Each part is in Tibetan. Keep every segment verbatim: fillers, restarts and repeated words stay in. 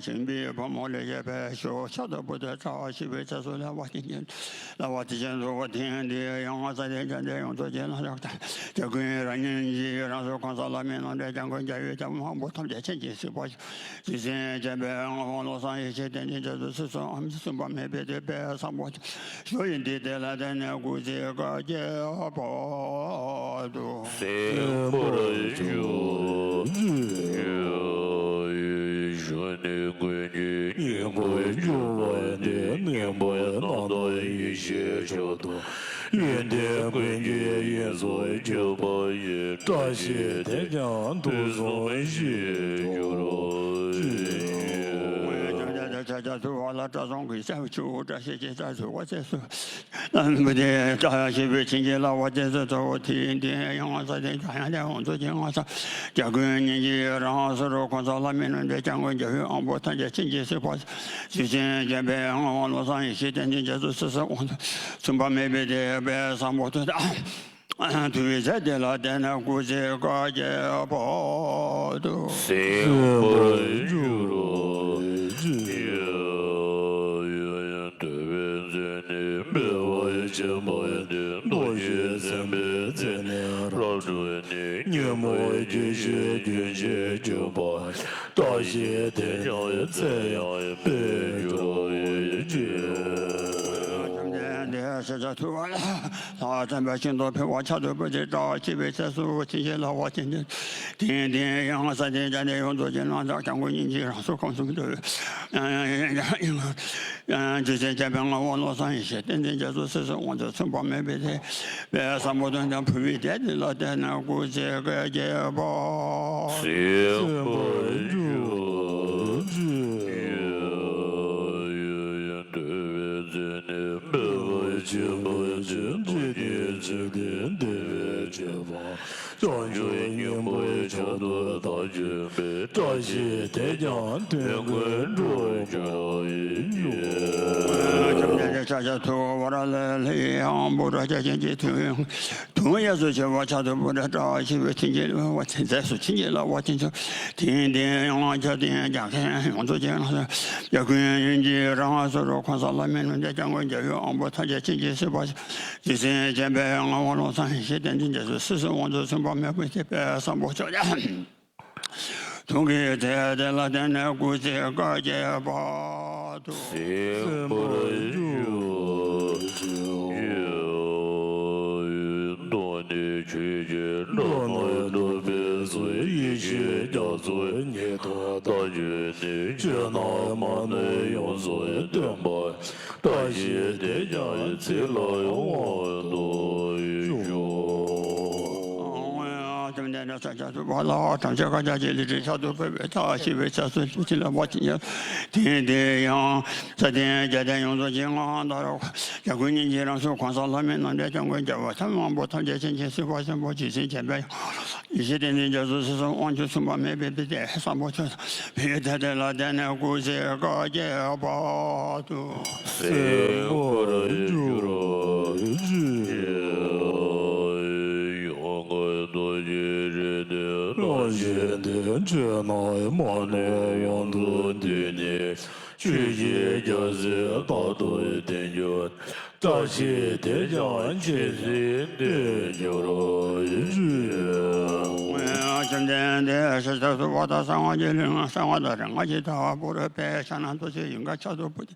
ཆེན་པོའི་ཕོ་མོ་ལས་བྱེད་པའི་ཞོ་ཕྱག་ཏུ་པུ་ཏི་བཀྲ་ཤིས་པའི་ཚེ་སུ་ལ་བ་ཅན་གྱི་ལ་བ་དེ་བཞིན་དུ་དེང་འདིར་ཡང་ས་དེ་ཅན་དེ་ཡོངས་སུ་གྱེས་ན་ལག་དང་། རྒྱལ་ཀུན་རང་ཉིད་ཀྱི་རང་གཟུགས་གང་ཟག་ལ་མི་རྣམས་ལས་ཀྱང་ཀུན་ཀྱང་ཡོད་ཀྱང་མང་པོ་ཐམས་ཅད་མཁྱེན་ཅིང་གཟིགས་པ། རྗེ་བཙུན་འཇམ་པའི་དབྱངས་དབང་ལོ་སངས་ཡེ་ཤེས་ཏིང་འཛིན་རྒྱ་མཚོ་སྲིད་གསུམ་མཚུངས་པ་མེད་པའི་དེ་དཔལ་བཟང་པོ། ཞོ་ཡི་འདི་དེ་ལ་བརྟེན་ནས་སྐུ་ཚེ་བསྐལ་བརྒྱའི་བར་དུ། གསན་པར་ཞུ། ཞོ་ནི་ཀུན་གྱི་སྙིང་པོར་གྱུར་པ་སྟེ། སྙིང་པོའི་རྣམ་དག་ཡེ་ཤེས་མཆོག་ཏུ། ཡོན་ཏན་ཀུན་གྱི་དབྱིངས་སུ་གྱུར་པ་ཡི། བཀྲ་ཤིས་དེས་ཀྱང་དུས་གསུམ་ཞིག་གྱུར་ཅིག། ཕྱག་རྒྱ་ཐུབ་པ་ལ་སྐྲ་བཟང་གི་སེམས་ཆུ་བོ་བཀྲ་ཤིས་ཀྱི་རྩལ་དུ་བ་ཚེ་སུ། བུ་དེ་བཀྲ་ཤིས་པའི་བྱིན་གྱིས་བརླབས་པ་དེ་ཚེ་ཐོབ་པོ་དེ་དེ་ཡང་ས་དེ་ཀྱང་ཡང་དེ་འོང་ཚོ་ཀྱི་ངོ་ཚ། རྒྱལ་ཀུན་སྙིང་རྗེའི་རང་སོ་རུ་གང་ཟག་ལ་མི་རྣམས་དེ་ཀྱང་ཀུན་རྒྱལ་བའི་དབང་པོ་ཐམས་ཅད་བྱིན་གྱིས་གཟིགས་པ། རྗེ་བཙུན་འཇམ་པའི་དབང་དབང་ལོ་སངས་ཡེ་ཤེས་ཏིང་འཛིན་རྒྱ་མཚོ་སྲིད་གསུམ་དབང་དུ་མཚུངས་པ་མེད་པའི་དེ་དཔལ་བཟང་པོ་ཐུགས་དང་། ཐུབ་པའི་ཚེ་དེ་ལ་བརྟེན་ནས་སྐུ་ཚེ་བསྐལ་བརྒྱའི་བར་དུ། གསན་པར་འགྱུར་རོ། ཐུབ་པའི་མཚན་ནི་སྤེལ་བར་བྱེད་པ་སྟེ། མདོ་སྡེ་ཚན་པའི་མཚན་ནི་རབ་བསྒྲུབས་ནས། ཉོན་མོངས་སྐྱེ་མཆེད་རྒྱུན་ཆད་གྱུར་པ། བཀྲ་ཤིས་དེས་ཀྱང་ཚེ་ཡང་སྤེལ་གྱུར་ཅིག། བཅོམ་ལྡན་འདས་ཤཱཀྱ་ཐུབ་པ་ལ་ལྷ་བསྟན་པ་ཤིན་ཏུ་འཕེལ་བ་ཕྱག་ཏུ་པུ་ཏི་བཀྲ་ཤིས་པའི་ཚེ་སུ་བྱིན་གྱིས་བརླབས་པ་ཅན་དེ། དེང་འདིར་ཡང་ས་དེ་ཅན་དེ་ཡོངས་སུ་གྱེས་ན་ལག་དང་ཀུན་སྙིང་རྗེ་རང་གཟུགས་གང་གསུང་དུ། རྗེ་བཙུན་འཇམ་པའི་དབང་དབང་ལོ་སངས་ཡེ་ཤེས་ཏིང་འཛིན་རྒྱ་མཚོ་སྲིད་གསུམ་དབང་དུ་མཚུངས་པ་མེད་པའི་དེ། དཔལ་བཟང་པོ་དོན་དང་ཕུར་བུའི་སྡེ་འདི་ལ་བརྟེན་ནས་སྐུ་ཚེ་བསྐལ་བརྒྱའི་བར། གསན་པར་འགྱུར་རོ། ཐུབ་པའི་མཚན་ནི་སྤེལ་བར་བྱེད་པ་སྟེ། མདོ་སྡེ་ཚན་པའི་མཚན་ནི་སྤེལ་བར་བྱེད་པ། བྱང་ཆུབ་སྙིང་པོའི་མཆོག་ཏུ་བདག་གྱུར་པའི། བཀྲ་ཤིས་དེས་ཀྱང་དོན་ཀུན་འགྲུབ་གྱུར་ཅིག། བཅོམ་ལྡན་འདས་ཤཱཀྱ་ཐུབ་པ་ལ་ལྷའི་དབང་པོ་རབ་བརྒྱ་བྱིན་གྱིས་དུང་དུང་གཡས་སུ་བྱོན་པ་ཕྱག་ཏུ་པུ་ཏི་བཀྲ་ཤིས་པའི་བྱིན་གྱིས་བརླབས་པ་དེ་ཚེ་སུ་བྱིན་གྱིས་བརླབས་པ་དེ་ཚུ། དེང་འདིར་ཡང་ལྷ་ཆོས་ལྡན་རྒྱལ་ཁམས་ཡོངས་སུ་གྱེས་ན་ལག་རྒྱལ་ཀུན་སྙིང་རྗེའི་རང་སོ་རུ་གང་ཟག་ལ་མི་རྣམས་དེ་ཀྱང་ཀུན་རྒྱལ་བའི་དབང་པོ་ཐམས་ཅད་བྱིན་གྱིས་གཟིགས་པ། རྗེ་བཙུན་འཇམ་པའི་དབང་དབང་ལོ་སངས་ཡེ་ཤེས་ཏིང་འཛིན་རྒྱ་མཚོ་སྲིད་གསུམ་དབང་དུ་མཚུངས་པ་མེད་པའི་དེ་དཔལ་བཟང་པོ་མཆོག་ཡང་ཐུགས་ཀྱི་ཚེ་དེ་ལ་བརྟེན་ནས་སྐུ་ཚེ་བསྐལ་བརྒྱའི་བར་དུ། གསན་པར་འགྱུར་རོ། མདོ་ནི་ཆོས་ཀྱི་སྒྲ་རྣམས་སྒྲོག་པའི་ཚུལ། ཡེ་ཤེས་རྒྱ་མཚོ་ཉིད་དུ་བདག་གྱུར་ནས། ཆོས་རྣམས་མ་ནོར་ཡོངས་སུ་སྟོན་པ། བཀྲ་ཤིས་དེས་ཀྱང་ཚེ་ལ་དབང་དུ་བྱུང་། བཅོམ་ལྡན་འདས་ཤཱཀྱ་ཐུབ་པ་ལ་ཐམས་ཅད་བཀའ་རྒྱ་ཆེ་ལས་ཀྱི་ཕྱག་ཏུ་ཕུལ་བའི་བཀྲ་ཤིས་པའི་ཚེ་སུ་བྱིན་གྱིས་བརླབས་པ་ཅན། དེང་འདིར་ཡང་ས་སྟེང་རྒྱལ་བསྟན་ཡོངས་སུ་གྱེས་ན་ལག་རྒྱལ་ཀུན་སྙིང་རྗེའི་རང་གཟུགས་གང་ཟག་ལ་མི་རྣམས་དེ་ཀྱང་ཀུན་རྒྱལ་བའི་དབང་པོ་ཐམས་ཅད་བྱིན་གྱིས་གཟིགས་པ་ཆེན་པོ་རྗེ་བཙུན་འཇམ་པའི་ཡེ་ཤེས་ཏིང་འཛིན་རྒྱ་མཚོ་སྲིད་གསུམ་དབང་དུ་མཚུངས་པ་མེད་པའི་དཔལ་བཟང་པོ་མཆོག་ཡང་ཕུར་བུའི་སྡེ་དེ་ལ་བརྟེན་ནས་སྐུ་ཚེ་བསྐལ་བརྒྱའི་བར་དུ། གསན་པར་འགྱུར་རོ། ཡོངས་བསྐལ་རྡོ་རྗེའི་རིགས་ཏེ། རང་བཞིན་དེ་ཆོས་རྣམས་མ་ནོར་ཡོངས་སུ་བསྡུས་ནས། ཆོས་ཀྱི་རྒྱལ་སྲས་རྟག་ཏུ་བསྟེན་གྱུར། བཀྲ་ཤིས་དེས་ཀྱང་ཇི་སྲིད་བརྟན་གྱུར་ཅིག། བཅོམ་ལྡན་འདས་ཤཱཀྱ་ཐུབ་པ་དང་གསང་སྔགས་ཀྱི་ལུས་ངག་གསང་བ་དང་རིག་སྔགས་ཀྱི་ཐེག་པ་པོ་རུ་པའི་ཕྱག་ན་རྡོ་རྗེ་ཡུངས་ཀར་ཕྱག་ཏུ་པུ་ཏི་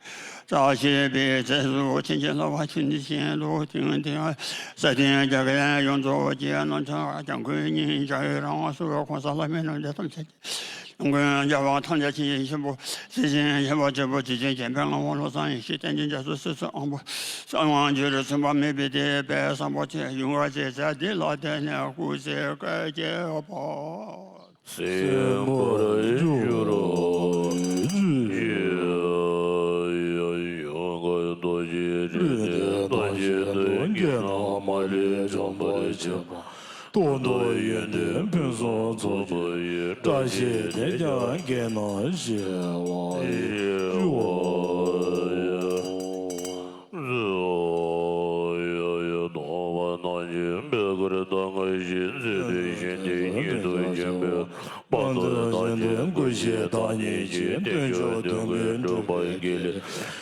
བཀྲ་ཤིས་པའི་ཚེ་སུ་བྱིན་གྱིས་བརླབས་པ་ཅན་དེ་བཞིན་དུ་དེང་འདིར་ས་སྟེང་རྒྱལ་ཁམས་ཡོངས་སུ་གྱེས་ན་ལག་རྒྱལ་ཀུན་སྙིང་རྗེ་རང་སོ་རུ་གང་ཟག་ལ་མི་རྣམས་དེ་ཐམས་ཅད་ཀུན་རྒྱལ་བ་ཐམས་ཅད་ཀྱི་ཆེན་པོ་སྲིད་ཞིའི་ཞི་བ་ཆེན་པོ་རྗེ་བཙུན་འཇམ་པའི་དབང་དབང་ལོ་སངས་ཡེ་ཤེས་ཏིང་འཛིན་རྒྱ་མཚོ་སྲིད་གསུམ་དབང་པོ་གསང་བ་འབྱུང་རུ་མཚུངས་པ་མེད་པའི་དེ་དཔལ་བཟང་པོ་ཆེ་ཡུངས་ཀར་ཅན་ཚེ་འདི་ལ་བརྟེན་ནས་སྐུ་ཚེ་བསྐལ་བརྒྱའི་བར། གསན་པར་འགྱུར་རོ། ཡུངས་ཀར་རྡོ་རྗེའི་རིགས་ཏེ། རྡོ་རྗེ་རྡོ་རྗེ་རྣམས་ཀྱིས་མ་ལུས་འཇོམས་པར་བྱེད་པ། སྟོང་ཐུན་ཡོན་ཏན་ཕུན་སུམ་ཚོགས་པ་ཡི། བཀྲ་ཤིས་དེས་ཀྱང་བརྒྱན་ན་ཞི་བར་ཤོག། ཐོག་མ་ནམ་མཁའི་མེ་འཁོར་དང་། ཞིང་བརྩེགས་པའི་ཞིང་དེ་ཉིད་དུ་བཞེངས་པའི། དཔལ་དུ་བཟུང་སྟེ་སྐུ་བཞིའི་བདག་ཉིད་ཀྱི། དོན་མཆོག་དོན་ཀུན་འགྲུབ་པར་འགྱུར་ལས།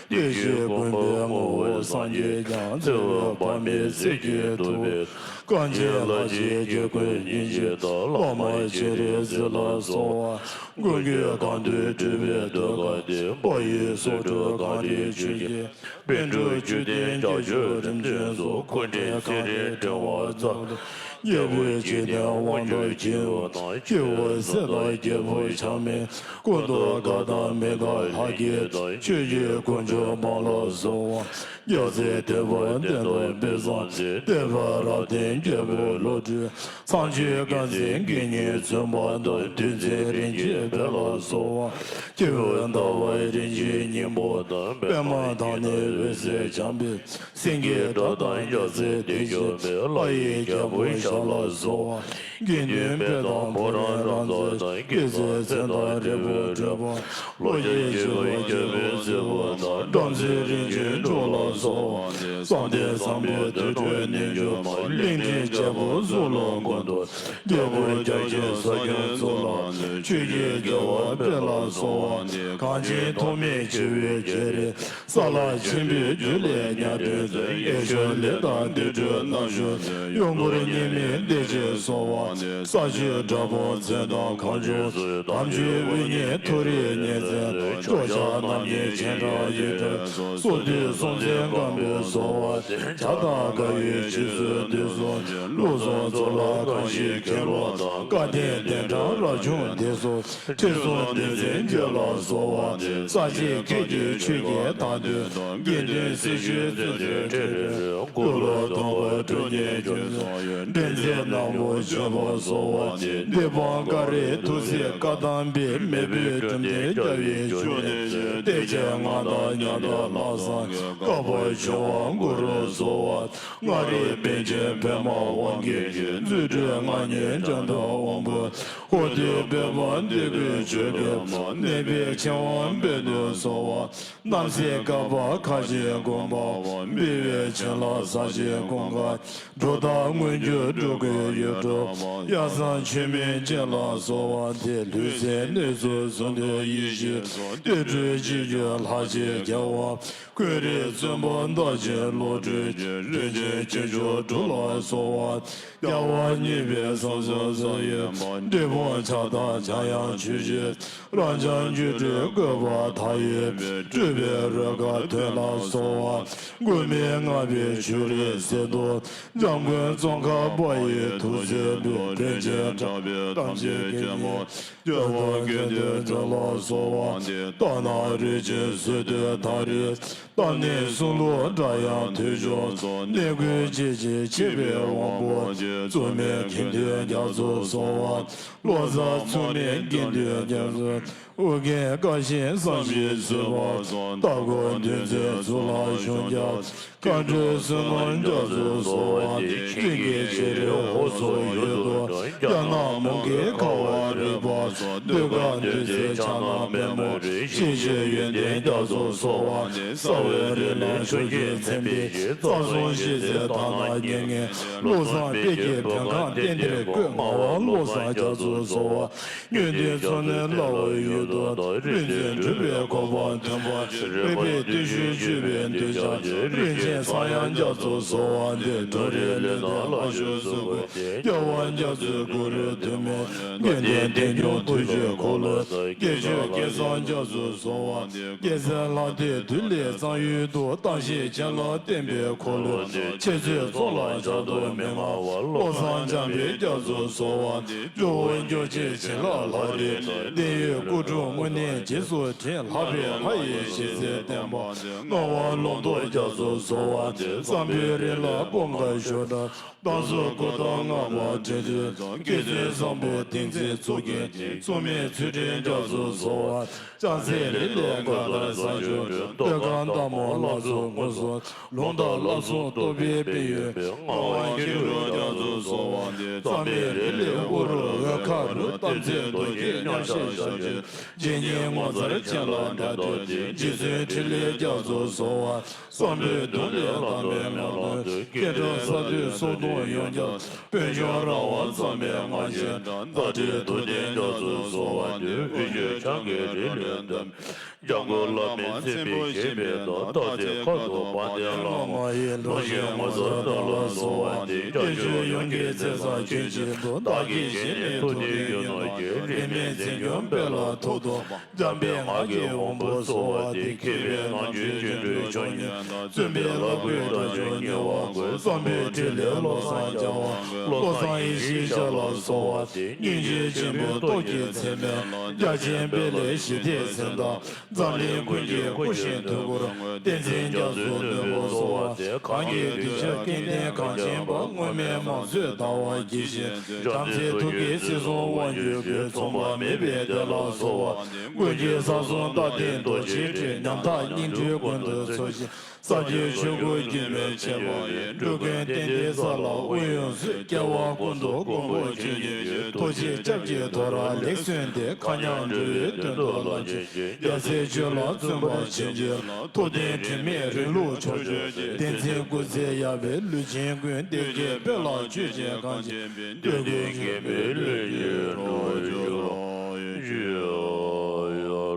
བདེ་གཤེགས་མགོན་པོའི་ངོ་བོ་སངས་རྒྱས་ཀྱང་། བརྩེ་བ་འཕགས་མའི་ཚིག་གིས་བསྡུས་པའི། གངས་ཅན་ལྷ་བཅས་སྐྱེ་དགུའི་སྙིང་རྗེ་དང་། བླ་མ་སྤྱན་རས་གཟིགས་ལ་གསོལ་བ། མགོན་གྱི་གང་འདུལ་སྤྲུལ་པའི་ཟློས་གར་ལྡན། དཔའ་ཡི་སོར་ཕྲེང་གངས་རིའི་ཆུ་སྐྱེས། པཎ་གྲུབ་བཅུ་ལྡན་རྒྱ་མཚོའི་རིམ་བྱོན་སོགས། སྐུ་ཕྲེང་གངས་རིའི་ཕྲེང་བ་ཙམ་དུ། རྒྱལ་པོའི་འཇིག་རྟེན་དབང་ཕྱུག་ཁྱེའུ་དང་། ཁྱེའུ་སྲས་དང་རྒྱལ་པོ་ཆགས་མེད། སྐུ་མདོག་དཀར་དང་མེ་དཀར་ལྷ་སྐྱེས་དང་། ཆོས་ཀྱི་དཀོན་མཆོག་དམངས་ལ་གསོལ་བ། རྒྱལ་སྲས་བསྟན་པ་བསྟན་དང་དཔེ་བཟང་མཛད། བསྟན་པ་རབ་བརྟན་རྒྱལ་པོའི་བློ་གྲོས། མཚམས་གཅོད་དཀར་མཛེས་དགེ་བསྙེན་བཙུན་པ་དང་། འདུལ་འཛིན་རིན་ཆེན་དཔལ་ལ་གསོལ་བ། སྐྱེས་བུ་ཟླ་བ་རིན་ཆེན་སྙིང་པོ་དང་། པདྨ་དང་ནི་འོད་ཟེར་འཆང་བའི། སེང་གེའི་སྒྲ་དང་རྒྱལ་སྲིད་དུ་གྱུར་པའི། ལྷ་ཡི་རྒྱལ་པོ་ཞབས་ལ་གསོལ་བ། དགེ་འདུན་དཔལ་དང་ཕོ་བྲང་རབ་རྫོགས་དང་། སྐྱེད་ཚལ་མཚན་དང་རིལ་བུ་སྤྲུལ་པ། ལོ་ཆེན་སྐྱེས་བུ་རྒྱལ་པོའི་བརྩེ་པོ་དང་། བྲམ་ཟེ་རིན་ཆེན་གྲོགས་ལ་གསོལ་བ། བསམ་གཏན་བཟང་པོའི་དུར་ཁྲོད་ནས་བྱོན་པ། གླིང་ཕྲན་བྱེད་པོ་གཟུགས་ལ་མགོན་དུ། རྒྱལ་པོ་རྒྱལ་ཆེན་ས་སྐྱོང་གཙུག་ལག་ནས། ཆོས་ཀྱི་རྒྱལ་བ་དཔལ་ལ་གསོལ་བ། གངས་ཅན་ཐོགས་མེད་ཆེ་བའི་རྗེ་རིགས། ས་ལ་ཆེན་པོའི་རྒྱུད་ལས་ཉ་སྦྲུལ་ཚོགས། ཡེ་ཤེས་ལས་དང་བདུད་འགྲོ་རྣམ་ཞོན་ཚོགས། གཡོག་འཁོར་གཉིས་མེད་བདེ་ཆེན་གསོལ་བ་འདེབས། ས་ཆུ་བྲག་ཕུག་མཚན་དང་གངས་ལྗོངས་སུ། དམ་ཆོས་དབུ་བརྙེས་མཐོ་རིས་ཉིན་མཚན་དང་། ཕྱོགས་བཅུ་རྣམ་གཉིས་སྤྱན་དྲངས་ཡིད་སྤྲུལ་ཚོགས། སོ་བདུན་སྲོང་བཙན་སྒམ་པོའི་གསོལ་བ་འདེབས། བྱ་དང་དགའ་བའི་རྗེས་སུ་འདུད་གསུམ། ལུགས་གསུམ་གཙུག་ལག་ཁང་བཞི་མཁན་སློབ་དང་། བཀའ་བསྟན་གདན་དྲངས་རབ་བྱུང་སྡེ་གསུམ། ཁྲི་སྲོང་ལྡེ་བཙན་རྗེ་ལ་གསོལ་བ་འདེབས། ས་གཅིག་ཁྱེད་ཀྱི་ཆོས་ཀྱི་དར་སྟོན་དང་། དགེ་འདུན་སྲི་ཞུའི་བརྩོན་འགྲུས་ཁྲིད་རེ་རེ། འཁོར་ལོ་སྟོང་པར་གྲོལ་ཉིད་ཀྱི་ཚོགས། འདྲེན་མཛད་ནག་པོ་སྤྱོད་པར་གསོལ་བ་འདེབས། འདི་འབངས་ཀ་རའི་ཐུགས་སྲས་བཀའ་གདམས་པའི། མེས་པོའི་སྒྲུབ་སྡེ་རྒྱལ་བའི་ཞུ་གནས་ཆེན། བསྟན་བཅོས་མངའ་བདག་ཉག་ཕྲ་ལྷ་བཟང་གི། བཀའ་བབས་ཆོས་དབང་གུ་རུ་གསོལ་བ། མངའ་རིས་པཎ་ཆེན་པདྨ་དབང་གིས་བརྒྱན། རྫུ་འཕྲུལ་མངའ་བརྙེས་བྱ་བྲག་དབང་པོ། ཧོར་སྡེ་པདྨ་འདོད་དགུའི་ཆོས་སྐྱོང་མ། གནས་པའི་ཆེ་དབང་དཔལ་དུ་གསོལ་བ། རྣམ་སྲས་བསྐལ་པ་ཁ་ཕྱེ་དགོངས་པ་མ། འབུལ་བའི་བྱིན་རླབས་ས་གཞིའི་ཀུན་དགའ། འགྲོ་དག་མངོན་གྱུར་སྤྲུལ་སྐུའི་ཡུལ་དུ། གཡའ་བཟང་ཆོས་མིན་ཅན་ལ་གསོལ་བ་འདེབས། ལུས་སེམས་གནས་སུ་གཟུང་དུ་ཡེ་ཤེས་སོགས། བསྟན་འགྲོའི་སྤྱི་རྒྱུད་ལྷ་ཆེན་རྒྱལ་བ། ཀུན་རིག་བཙུན་པ་བདག་ཆེན་བློ་གྲོས་ཀྱི། རིན་ཆེན་ཁྱུ་མཆོག་དྲུག་ལ་གསོལ་བ། རྒྱལ་བ་གཉིས་པའི་ས་འཛིན་ས་ཡི་མ། འབྲས་སྤུངས་ཕྱག་དང་ཕྱྭ་གཡང་ཆོས་རྗེ། རབ་འབྱམས་སྒྱུ་འཕྲུལ་བཀོད་པ་མཐའ་ཡས་པའི། སྤྲུལ་པའི་རོལ་གར་ཐོས་ལ་གསོལ་བ། མགོན་མེད་ལྔ་པའི་ཆོས་རིག་གསེར་མདོག་འཇམ་མགོན་ཙོང་ཁ་པ་ཡི་ཐུགས་སྲས་པོ། དྲིན་ཅན་གྲགས་པའི་དམ་ཅན་གྱི་མ། སྐྱོབ་པ་དགེ་འདུན་དྲུག་ལ་གསོལ་བ་འདེབས། རྟ་ནག་རིགས་ཀྱི་སྲོལ་གཏོད་དར་རིས། རྟ་ནི་སྲུང་ལུགས་སྒྲ་དབྱངས་ཐོས་ཆོས་སོགས། གནས་ཀུན་གཅེས་ཀྱི་ཆེ་བའི་དབང་པོ། བཙུན་མའི་དགེ་འདུན་རྒྱ་མཚོར་གསོལ་བ། བློ་བཟང་མཚུངས་མེད་དགེ་འདུན་རྒྱ་མཚོ། ཨོ་རྒྱན་བཀའ་བཞིན་བསམ་བཞིན་བཟོད་པ་སོགས། རྟ་མགོ་འདུལ་འཛིན་གཙུག་ལག་གཞུང་བརྒྱ། མཁའ་འགྲོའི་བསོད་ནམས་རྒྱ་མཚོར་གསོལ་བ་འདེབས། ཀུན་གྱི་རྗེ་རིགས་ཧོར་སོག་ཡུལ་དུ་འགྲོ། རྒྱ་ནག་མོན་གྱི་ཁ་བ་རི་པ་སོགས། ཟློས་གར་འདུལ་འཛིན་ཕྱག་ན་པདྨོ་རིགས། གཤིན་རྗེའི་ཡོན་ཏན་རྒྱ་མཚོར་གསོལ་བ་འདེབས། རྩ་བའི་རིགས་ལ་ཆོས་ཀྱི་མཚན་དཔེ་བཞི། རྩ་གསུམ་ཞི་བྱེད་དྷ་ན་མྱ་ངན། བློ་བཟང་དཔལ་གྱི་བོད་ཁམས་བསྟན་འདིར་བཀོད། ངག་དབང་བློ་བཟང་རྒྱ་མཚོར་གསོལ་བ། གཉོས་ལྡན་མཚུར་གནས་བླ་འོག་ཡུལ་དུ་བདག་རིག་འཛིན་གྲུབ་པའི་གོ་འཕང་ཐོན་པ་ཕྱིར། རོལ་པའི་བརྟུལ་ཞུགས་སྤྱོད་པའི་འདོད་ཆགས་ཆེ། རིན་ཆེན་ས་ཡང་རྒྱ་མཚོར་གསོལ་བ་འདེབས། འགྲོ་རིགས་ལས་དང་ལྷ་ཆོས་སུ་འགོད་དེ། རྒྱལ་བ་རྒྱ་མཚོའི་གུ་རུ་ཐུགས་སྨོན་དགེ་ལྡན་བསྟན་སྐྱོང་ཐུགས་ཀྱི་འཁོར་ལོ། སྐྱེས་མཆོག་སྐལ་བཟང་རྒྱ་མཚོར་གསོལ་བ་འདེབས། རྒྱལ་སྲས་ལྷ་དེ་དུས་ལས་གཙང་ཡུལ་དུ། གཏམ་ཞིག་བྱིན་རླབས་བསྟན་པའི་འཁོར་ལོ། འཆད་རྩོད་ཚོགས་ལ་བྱ་དུར་མི་མངའ་བར། བློ་བཟང་འཇམ་དཔལ་རྒྱ་མཚོར་གསོལ་བ་འདེབས། ཇོ་བོ་འཇོ་བྱེད་བྱིན་རླབས་ལྷ་རིགས་ལས། བདེ་ཡོད་སྐུ་དྲུང་དངོས་གནས་རྗེས་སུ་དྲན། ལྷག་པའི་ལྷ་ཡི་ཞལ་གཟིགས་བསྟན་པ། ངག་དབང་ལུང་རྟོགས་རྒྱ་མཚོར་གསོལ་བ་འདེབས། བསམ་པའི་རི་ལ་སྤོམ་ཁ་ཞོ་འདྲ། རྟ་མཚོ་སྐུ་དང་ལྔ་པ་དྲིལ་དུས་ཙམ། སྐྱེད་ཚལ་བཟང་པོའི་ཏིང་འཛིན་གཙུག་རྒྱན་ཅན། མཚུངས་མེད་ཚུལ་ཁྲིམས་རྒྱ་མཚོར་གསོལ་བ། ལྕགས་སྲེག་རི་ལས་མགར་ཐང་ས་ཆུ་སྤྲུལ། སྟོད་འགག་མདའ་མོ་ལ་སོགས་དངོས་སུ། ལུང་དང་བསླབ་གསུམ་རྟོགས་པའི་དཔལ་ཡོན་པས། ངག་དབང་མཁྱེན་གྲུབ་རྒྱ་མཚོར་གསོལ་བ་འདེབས། རྩ་བའི་རི་ལས་དབུ་རུ་འོད་ཁ་རུ། རྟག་འཛིན་རྡོ་རྗེའི་མཉམ་གཞག་ཞབས་ཀྱི། རྗེ་ཉིད་ངོ་མཚར་ཅན་ལ་བརྡ་སྤྲོད་དེ། རྗེ་བཙུན་ཕྲིན་ལས་རྒྱ་མཚོར་གསོལ་བ། བསམ་པའི་གདུང་ལས་བཏབ་པའི་ངང་དུ། སྐད་སྒྲ་ས་རྡུལ་སོགས་དང་ཡོན་སྐྱབས། དཔལ་འབྱོར་ར་བ་ཙམ་པའི་ངག་བཞིན་དང་། ཟླ་སྒྲིལ་དུ་ ཐུབ་བསྟན་རྒྱ་མཚོས་གསོལ་བ་འདེབས། བི་ཤྭ་འཆང་གི་རིགས་ལས་བཏོན། སྐྱབས་མགོན་བླ་མའི་མཚན་དཔེ་བཞེས་པའི་བདག །རྟག་ཚེ་ཁ་དོག་དཔལ་ལྡན་ལྷ་མོ། ལོ་ཤས་ངོ་མཚར་རྟགས་ལ་གསོལ་བ་འདེབས། སྐྱབས་མཆོག་ཡོངས་ཀྱི་ཚེ་བསགས་ཆོས་ཀྱི་མཐུ། བདག་གིས་བཞེས་ནས་ཐུབ་བསྟན་ཡུལ་རྣམས་ཀྱི། རིས་མེད་འཛིན་སྐྱོང་སྤེལ་ལ་ཐུགས་དམ། འཇམ་པའི་ངག་གི་དབང་པོ་གསོལ་བ་འདེབས། མཁས་པའི་ནམ་རྒྱུན་རྗེས་འགྲོའི་མཆོག་བརྙེས་དང་། བཙུན་པའི་བླ་གོས་དགྲ་བཅོམ་ཉེ་བར་བཀོད། བསམ་པའི་ཕྲིན་ལས་བློ་བཟང་རྒྱལ་བ་མགོན། བློ་བཟང་ཡེ་ཤེས་ཞབས་ལ་གསོལ་བ་འདེབས། སྙིང་རྗེ་ཆེན་པོའི་སྟོབས་ཀྱིས་ཚད་མེད་ལ། རྒྱ་ཆེན་དཔལ་ལས་ཞི་བདེའི་མཚན་རྟགས། འཛམ་གླིང་ཀུན་གྱི་སྐུ་ཞབས་དོན་ཀུན། བསྟན་འཛིན་རྒྱ་མཚོའི་བསྟན་པ་གསོལ་བ་འདེབས། གང་གི་གདུལ་བྱ་སྐལ་ལྡན་གངས་ཅན་པ། སྔོན་མེད་མང་ཚོགས་དར་བ་གྱིས་བཞེངས། བྱམས་བརྩེའི་ཐུགས་ཀྱིས་སྲིད་གསུམ་དབང་སྒྱུར་བའི། མཚུངས་པ་མེད་པའི་བདེ་ལ་གསོལ་བ་འདེབས། ཀུན་མཁྱེན་ས་གསུམ་རྟག་བརྟན་རྡོ་རྗེའི་སྲས། ཉམ་ཐག་སྙིགས་དུས་ཀུན་ཏུ་འཚོ་ཞིང་། ས་བཅུའི་ཆོས་སྐུ་སྐྱེ་མེད་ཆེན་པོ་ཡི། འགྲོ་ཀུན་གཏན་བདེའི་ས་ལ་དབུགས་དབྱུང་མཛོད། སྐྱེ་བ་ཀུན་ཏུ་མགོན་པོ་ཆོས་ཉིད་ཀྱི། ཐུགས་རྗེའི་སྐྱབས་ཀྱིས་དོ་རུང་ལེགས་གསོན་ཏེ། མཁའ་མཉམ་འགྲོ་བའི་དོན་དུ་ལམ་བྱེད་ཅིང་། རྒྱལ་སྲས་ཆོས་ལ་བརྩོན་པར་བྱིན་གྱིས་རློབས། ཐུབ་བསྟན་དྲི་མེད་རིང་ལུགས་མཆོག་སྤྱོད་ཅིང་། བསྟན་འཛིན་སྐུ་ཚེ་ཡར་བའི་ལུས་ཅན་ཀུན། བདེ་སྐྱིད་དཔལ་ལ་སྤྱོད་ཅིང་གངས་ཅན། སྟོན་ཀའི་མཁས་པའི་ལྷུན་གྱིས་གྲུབ་པར་གྱུར།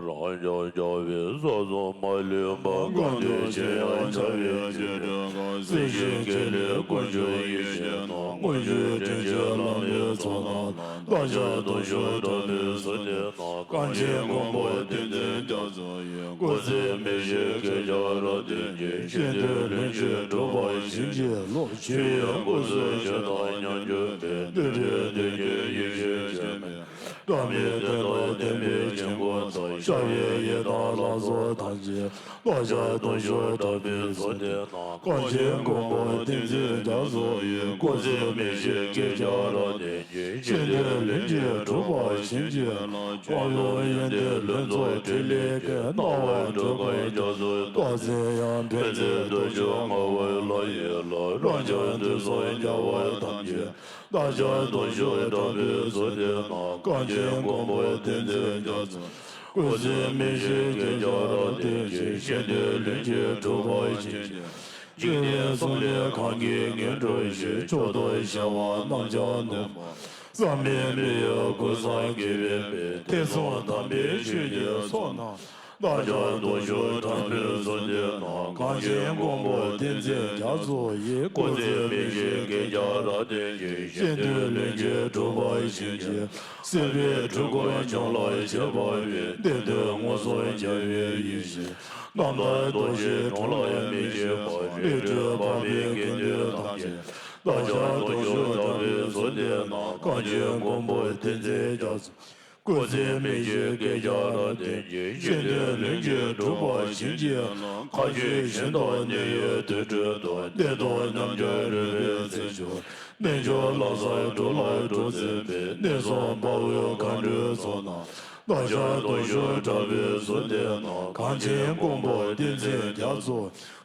རབ་འབྱམས་རྒྱལ་བའི་ས་གསུམ་མ་ལུས་པ། གང་དུ་མཆིས་ཡང་བྱ་བའི་རྗེས་འགྲོ་གང་། སྲིད་ཞིའི་དཀའ་ལས་ཀུན་ཆུབ་ཡེ་ཤེས་སྣང་། དངོས་གྲུབ་དྲིན་ཆེན་ལམ་པའི་ཚོགས་རྣམས་དང་། བདག་ཅག་དུང་ཕྱུར་དྲག་པོའི་གཟུགས་འདི་ན། གངས་ཅན་མགོན་པོ་བསྟན་འཛིན་རྒྱ་མཚོ་ཡི། སྐུ་ཚེ་མི་ཤིགས་བསྐལ་བརྒྱར་རབ་བརྟན་ཅིང་། གཞན་དོན་ལྷུན་གྱིས་གྲུབ་པར་བྱིན་གྱིས་རློབས། ཆོས་དབྱིངས་སྐུ་གསུམ་ཆོས་དང་མཉམ་གྱུར་པའི། བདུད་འདུལ་མདུན་གྱི་ཡེ་ཤེས་སྤྱན་མིག་ཏང་། སྒྲ་མེད་དོན་དང་ལྡན་པའི་ཆོས་སྐུ་དང་། ཤར་བའི་ཡི་དམ་ལྷ་ཚོགས་ཐམས་ཅད། བདག་ཅག་དུང་ཕྱུར་དྲག་པོའི་གཟུགས་འདི་ན། གངས་ཅན་མགོན་པོ་བསྟན་འཛིན་རྒྱ་མཚོ་ཡི། སྐུ་ཚེ་མི་ཤིགས་བསྐལ་བརྒྱར་རབ་བརྟན་ཅིང་། གཞན་དོན་ལྷུན་གྱིས་གྲུབ་པར་བྱིན་གྱིས་རློབས། འཁོར་ལོ་ཡོན་ཏན་ལྷུན་རྫོགས་ཕྲིན་ལས་ཀྱི། སྣང་བ་སྒྲོལ་དཀར་རྒྱ་མཚོའི་ཏོག་ཙམ་ཡང་། ཕན་མཛད་དུང་ཕྱུར་ངག་དབང་ལྷ་ཡི་ལྷ། རབ་འབྱམས་དུས་གསུམ་རྒྱལ་བ་ཐམས་ཅད། བདག་ཅག་དུང་ཕྱུར་དྲག་པོའི་གཟུགས་འདི་ན། གངས་ཅན་མགོན་པོ་བསྟན་འཛིན་རྒྱ་མཚོ། སྐུ་ཚེ་མི་ཤིགས་བསྐལ་བརྒྱར་རབ་བརྟན་ཅིང་། གཞན་དོན་ལྷུན་གྱིས་གྲུབ་པར་བྱིན་གྱིས། འཇིག་རྟེན་གསུམ་ལས་གང་གིས་ངེས་འགྲོ་ཞིང་། མཆོག་ཏུ་གཞལ་བ་རྣམས་ཀྱང་ནོངས་པ། བསམ་པའི་མི་གཡོ་ཀུན་བཟང་དགེ་བའི་དཔལ། ཐེག་གསུམ་དམ་པའི་ཆོས་ཀྱི་ཚོགས་རྣམས། བདག་ཅག་དུང་ཕྱུར་དྲག་པོའི་གཟུགས་འདི་ན། གངས་ཅན་མགོན་པོ་བསྟན་འཛིན་རྒྱ་མཚོ་ཡི། སྐུ་ཚེ་མི་ཤིགས་བསྐལ་བརྒྱར་རབ་བརྟན་ཅིང་། གཞན་དོན་ལྷུན་གྱིས་གྲུབ་པར་བྱིན་གྱིས། སྲིད་པའི་འཁྲུལ་འཁོར་འཇོམས་ལ་བྱེད་པ་ཡི། བདེ་སྟོང་མངོན་སུམ་རྒྱལ་བའི་ཡེ་ཤེས་རྣམ་དག་རྡོ་རྗེའི་དྲུང་ལ་མི་ཤིགས་པ། རིགས་རུས་འཕགས་པའི་དགེ་འདུན་ཐམས་ཅད། བདག་ཅག་དུང་ཕྱུར་དྲག་པོའི་གཟུགས་འདི་ན། གངས་ཅན་མགོན་པོ་བསྟན་འཛིན་རྒྱ་མཚོ། སྐུ་ཚེ་མི་ཤིགས་བསྐལ་བརྒྱར་རབ་བརྟན་ཅིང་། གཞན་དོན་ལྷུན་གྱིས་གྲུབ་པར་བྱིན་གྱིས་རློབས། མཁའ་སྤྱོད་སྦྱིན་བདག་གནས་ཡུལ་དུར་ཁྲོད་དུ། བདེ་སྟོང་ཉམས་བརྒྱ་རོལ་པའི་རྩེར་གྱུར། རྣལ་འབྱོར་ལམ་བཟང་སྒྲུབ་ལ་གྲུ་འཛིན་པའི། གནས་གསུམ་དཔའ་བོའི་མཁའ་འགྲོའི་ཚོགས་རྣམས། བདག་ཅག་དུང་ཕྱུར་དྲག་པོའི་གཟུགས་འདི་ན། གངས་ཅན་མགོན་པོ་བསྟན་འཛིན་རྒྱ་མཚོ།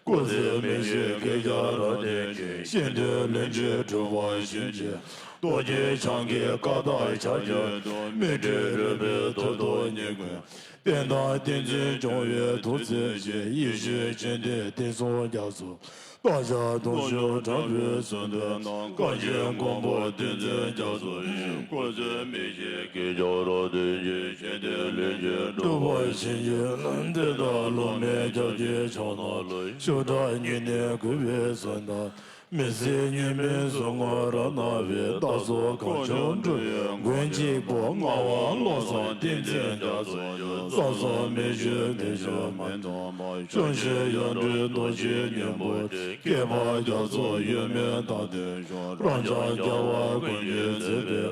སྐུ་ཚེ་མི་ཤིགས་བསྐལ་བརྒྱར་རབ་བརྟན་ཅིང་། གཞན་དོན་ལྷུན་གྱིས་གྲུབ་པར་བྱིན་གྱིས། རྡོ་རྗེ་འཆང་གི་བཀའ་དང་ཕྱག་རྒྱུད་དུ། མི་འབྲལ་རོལ་པའི་ཐོག་ཏུ་ཉིད་ཀུན། བསྟན་དང་བསྟན་འཛིན་སྐྱོང་བའི་ཐུགས་བརྩེ་ཞིང་། ཡེ་ཤེས་སྤྱན་ལྡན་བསྟན་སྲུང་རྒྱ་མཚོ། བདག་ཅག་དུང་ཕྱུར་དྲག་པོའི་གཟུགས་འདི་ན། གངས་ཅན་མགོན་པོ་བསྟན་འཛིན་རྒྱ་མཚོ་ཡི། སྐུ་ཚེ་མི་ཤིགས་བསྐལ་བརྒྱར་རབ་བརྟན་ཅིང་། གཞན་དོན་ལྷུན་གྱིས་གྲུབ་པར་བྱིན་གྱིས་རློབས། བདེ་དང་ལོ་མའི་སྐྱབས་ཀྱི་ཕྱག་ན་ལུས། ཤུགས་དྲག་སྙིང་ནས་གུས་པས་གསོལ་འདེབས། མི་ཟད་ཉི་མའི་གཟུགས་ངོ་རབ་སྣང་བའི། བདག་སོགས་གངས་ལྗོངས་འགྲོ་བའི་མགོན་གཅིག་པུ། ངག་དབང་བློ་བཟང་བསྟན་འཛིན་རྒྱ་མཚོ་ཡི། ས་གསུམ་མི་ཤིགས་བདེ་ཆེན་མི་ཐོབ་པ། ཆུ་བཞི་ཡང་སྒྲོལ་རྡོ་རྗེ་སྙིང་པོ་སྟེ། བསྐལ་པ་རྒྱ་མཚོ་ཡོལ་མེད་དག་ལྡན་ཤོག་རབ་འབྱམས་རྒྱལ་བ་ཀུན་གྱི་མཛད་པའི།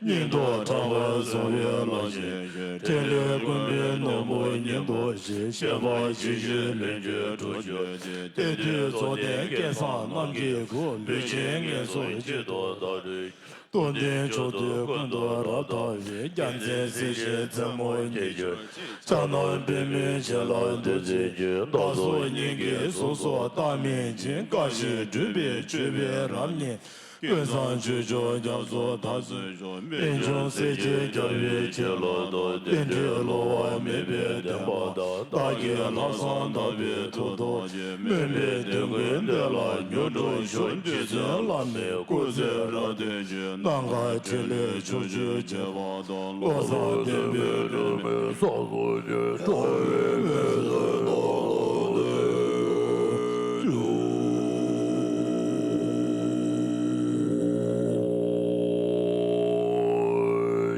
སྙིང་སྟོབས་དྲག་པོས་བཟུང་བའི་ལམ་ཆེན་ཞིག་ཕྲིན་ལས་ཀུན་པའི་ནོར་བུ་ཉིད་དུ་བཞེས། བཤད་པ་ཇི་བཞིན་ལྷུན་གྱིས་གྲུབ་གྱུར་ཅིག་དེ་དུས་རྫོགས་ལྡན་སྐལ་བཟང་རྣམས་ཀྱི་སྐུ། ལུས་ཅན་ངན་སོང་གཅིག་ཏུ་བདག་སྒྲོལ་ཞིང་། རྟོགས་ལྡན་མཆོག་ཐུན་ཀུན་ཏུ་རབ་དག་པའི། རྒྱལ་མཚན་སྲིད་ཞིའི་མཚན་མོ་ཉིད་གྱུར་ཅིག་ཕྱག་ན་པདྨོའི་ཆས་ལ་འདུད་འཛིན་གྱི། བདག་སོགས་སྙིང་གའི་གཟུགས་སུ་བལྟ་མིན་ཕྱིན། བཀའ་བཞིན་སྒྲུབ་པའི་སྤྱོད་པས་རབ་མཉེས། ཀུན་བཟང་ཆོས་སྐྱོང་རྒྱ་མཚོ་དར་ཚུལ་འཇོམས། རྨད་བྱུང་སྲས་བཅས་རྒྱལ་བའི་བྱིན་རླབས་དང་། རྟེན་འབྲེལ་བསླུ་བ་མེད་པའི་བདེན་པ་དང་། བདག་གི་ལྷག་བསམ་དག་པའི་ཐུགས་དང་བཅས། སྨོན་པའི་དོན་ཀུན་འདི་ལ་མྱུར་འགྲུབ་ཤོག་རྗེ་བཙུན་བླ་མའི་སྐུ་ཚེ་རབ་བརྟན་ཅིང་། གནམ་ཁ་ཕྲིན་ལས་ཕྱོགས་བཅུར་རྒྱས་པ་དང་། བློ་བཟང་ལྡན་པའི་སྒྲོན་མེ་ས་རྫོགས་ཀྱི། འགྲོ་བའི་མི་ཚེ་ནམ་མཁའ་ལ་སྤྲོད།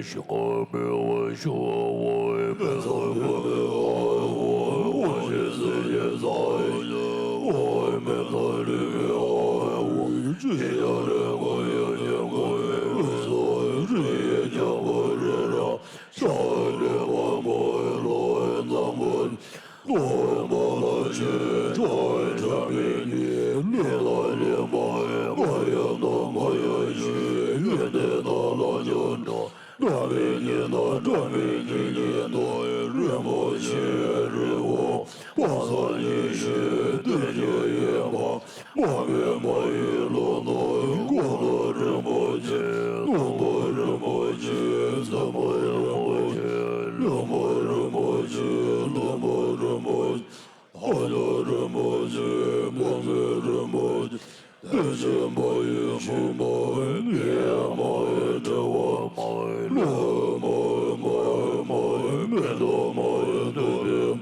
ཞིང་ཁམས་མི་འོང་ཞིང་འོང་མི་ཚང་མི་འོང་ཞིང་སེམས་ཅན་ཚང་མི་འོང་མི་ཚང་ལུས་མི་འོང་ཞིང་ཡང་རེ་འོང་ཡང་ཉེ་འོང་མི་ཚང་རུས་ཡང་རྒྱ་འོང་རི་ར་ཤ་འོང་ལུས་འོང་མགོ་འོང་ལོ་འོང་ཚང་མི་འོང་། ལོ་མ་ལ་ཆེ་ཆོས་དྲ་མི་ཉེ་ལེ་ལ་ལེ་མ་ཡེ་མ་ཡེ་ན་མ་ཡེ་ཤེ་ཡོན་ཏན་ན་ལ་ཉོན་འདྲ་འདྲ་མི་ཉེ་ན་འདྲ་མི་ཉེ་ཉེ་ན་ཡེ་རིན་པོ་ཆེ་རི་བོ་པ་སངས་ཉེ་ཤེ་སྟོན་ཉེ་ཡེ་མ། མ་མེད་མ་ཡི་ལོ་ནོར་འཁོར་ལོ་རིན་པོ་ཆེ། སྣུམ་པ་རིན་པོ་ཆེ། མཚོན་པ་རིན་པོ་ཆེ། ལུས་པ་རིན་པོ་ཆེ། ལོངས་པ་རིན་པོ་ཆེ། ལྷ་ཆོས་རིན་པོ་ཆེ། དཔག་ཚད་རིན་པོ་ཆེ། བདེ་ཆེན་པ་ཡི་ཕྱི་མ་ཡི་ཉེ་མ་ཡི་འབྲེལ་བ་མ་ཡི་བློ་མ་ཡི་མ་ཡི་མ་ཡི་མེ་ཏོག་མ་ཡི་ཐུགས་ཕན།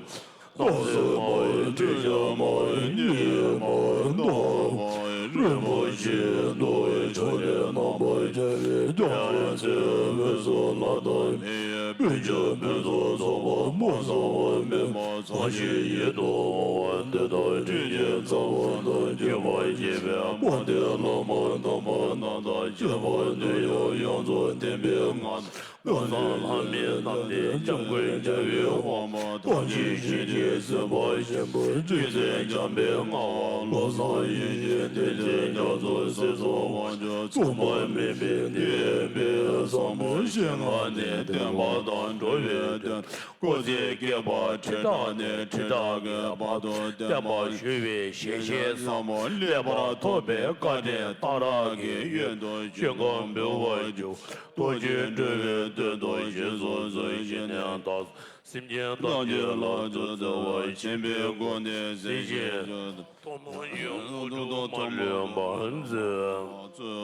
སྣང་སྲིད་མ་ཡི་སྤྲིན་བཞི་མ་ཡི་གཉིད་མ་ཡི་སྣང་བ་མ་ཡི་རིན་པོ་ཆེའི་མདོ་ཡི་ཕྱོགས་ནས་རྣམ་པར་རྒྱལ་བའི་སྐྱབས་ཡུམ་ཚེ་འོད་སྲུང་ལྷ་དང་མི་ཡི་སྤུན་མཆེད་ཕུན་སུམ་ཚོགས་པ་སྨོན་བཟང་བ་མི་མ་ཚང་ཞིང་ཡིད་དུ་འོང་བ་འདི་དག་དྲིན་ཅན་རྩ་བ་དང་མཆོད་པར་བགྱིས་པའི་དཔལ་ལྡན་བླ་མ་དམ་པ་རྣམས་དང་བཅས་པ་འདིར་ཡང་ཡོངས་སུ་ལྡན་པའི་ངང་ནས། ཀུན་བཟང་ལྷ་མིའི་རྣམས་ནི་སྐྱབས་མགོན་རྒྱལ་བའི་དབང་པོ་ཐམས་ཅད་ཞི་བྱེད་སྲིད་པ་ཆེན་པོ་རྗེ་བཙུན་འཇམ་དཔལ་དངོས་པོ་བློ་བཟང་ཡེ་ཤེས་བསྟན་འཛིན་རྒྱ་མཚོ་སྲིད་གསུམ་དབང་ཕྱུག་མཚུངས་པ་མེད་པའི་གནས་པའི་བཟང་པོ་ཞིང་ཁམས་ནས་བསྟན་པ་དང་འགྲོ་བའི་དོན། སྐུ་ཚེ་བསྐལ་པ་ཁྲི་ཕྲག་ནས་ཁྲི་ཕྲག་གི་བར་དུ་བསྟན་པ་ཞུ་བའི་ཞལ་བཞེས་ཟབ་མོ་ལེགས་པར་ཐོབ་པའི་བཀའ་དྲིན་གཏང་རག་གི་ཡོན་དུ་ཆོས་འཁོར་འབུལ་བར་འགྱུར། ཐུགས་རྗེས་འགྲོ་བའི་དོན་དུ་གཞན་སུ་གསོལ་ཞིང་ནས་བདག་སེམས་ཅན་ཐམས་ཅད་ལ་ཚུར་སྩལ་བ་ཆེན་པོའི་སྒོ་ནས་གཟིགས་ཤིང་ཐོག་མར་ཡོངས་སུ་གྲུབ་པ་ལེགས་པར་མཛད།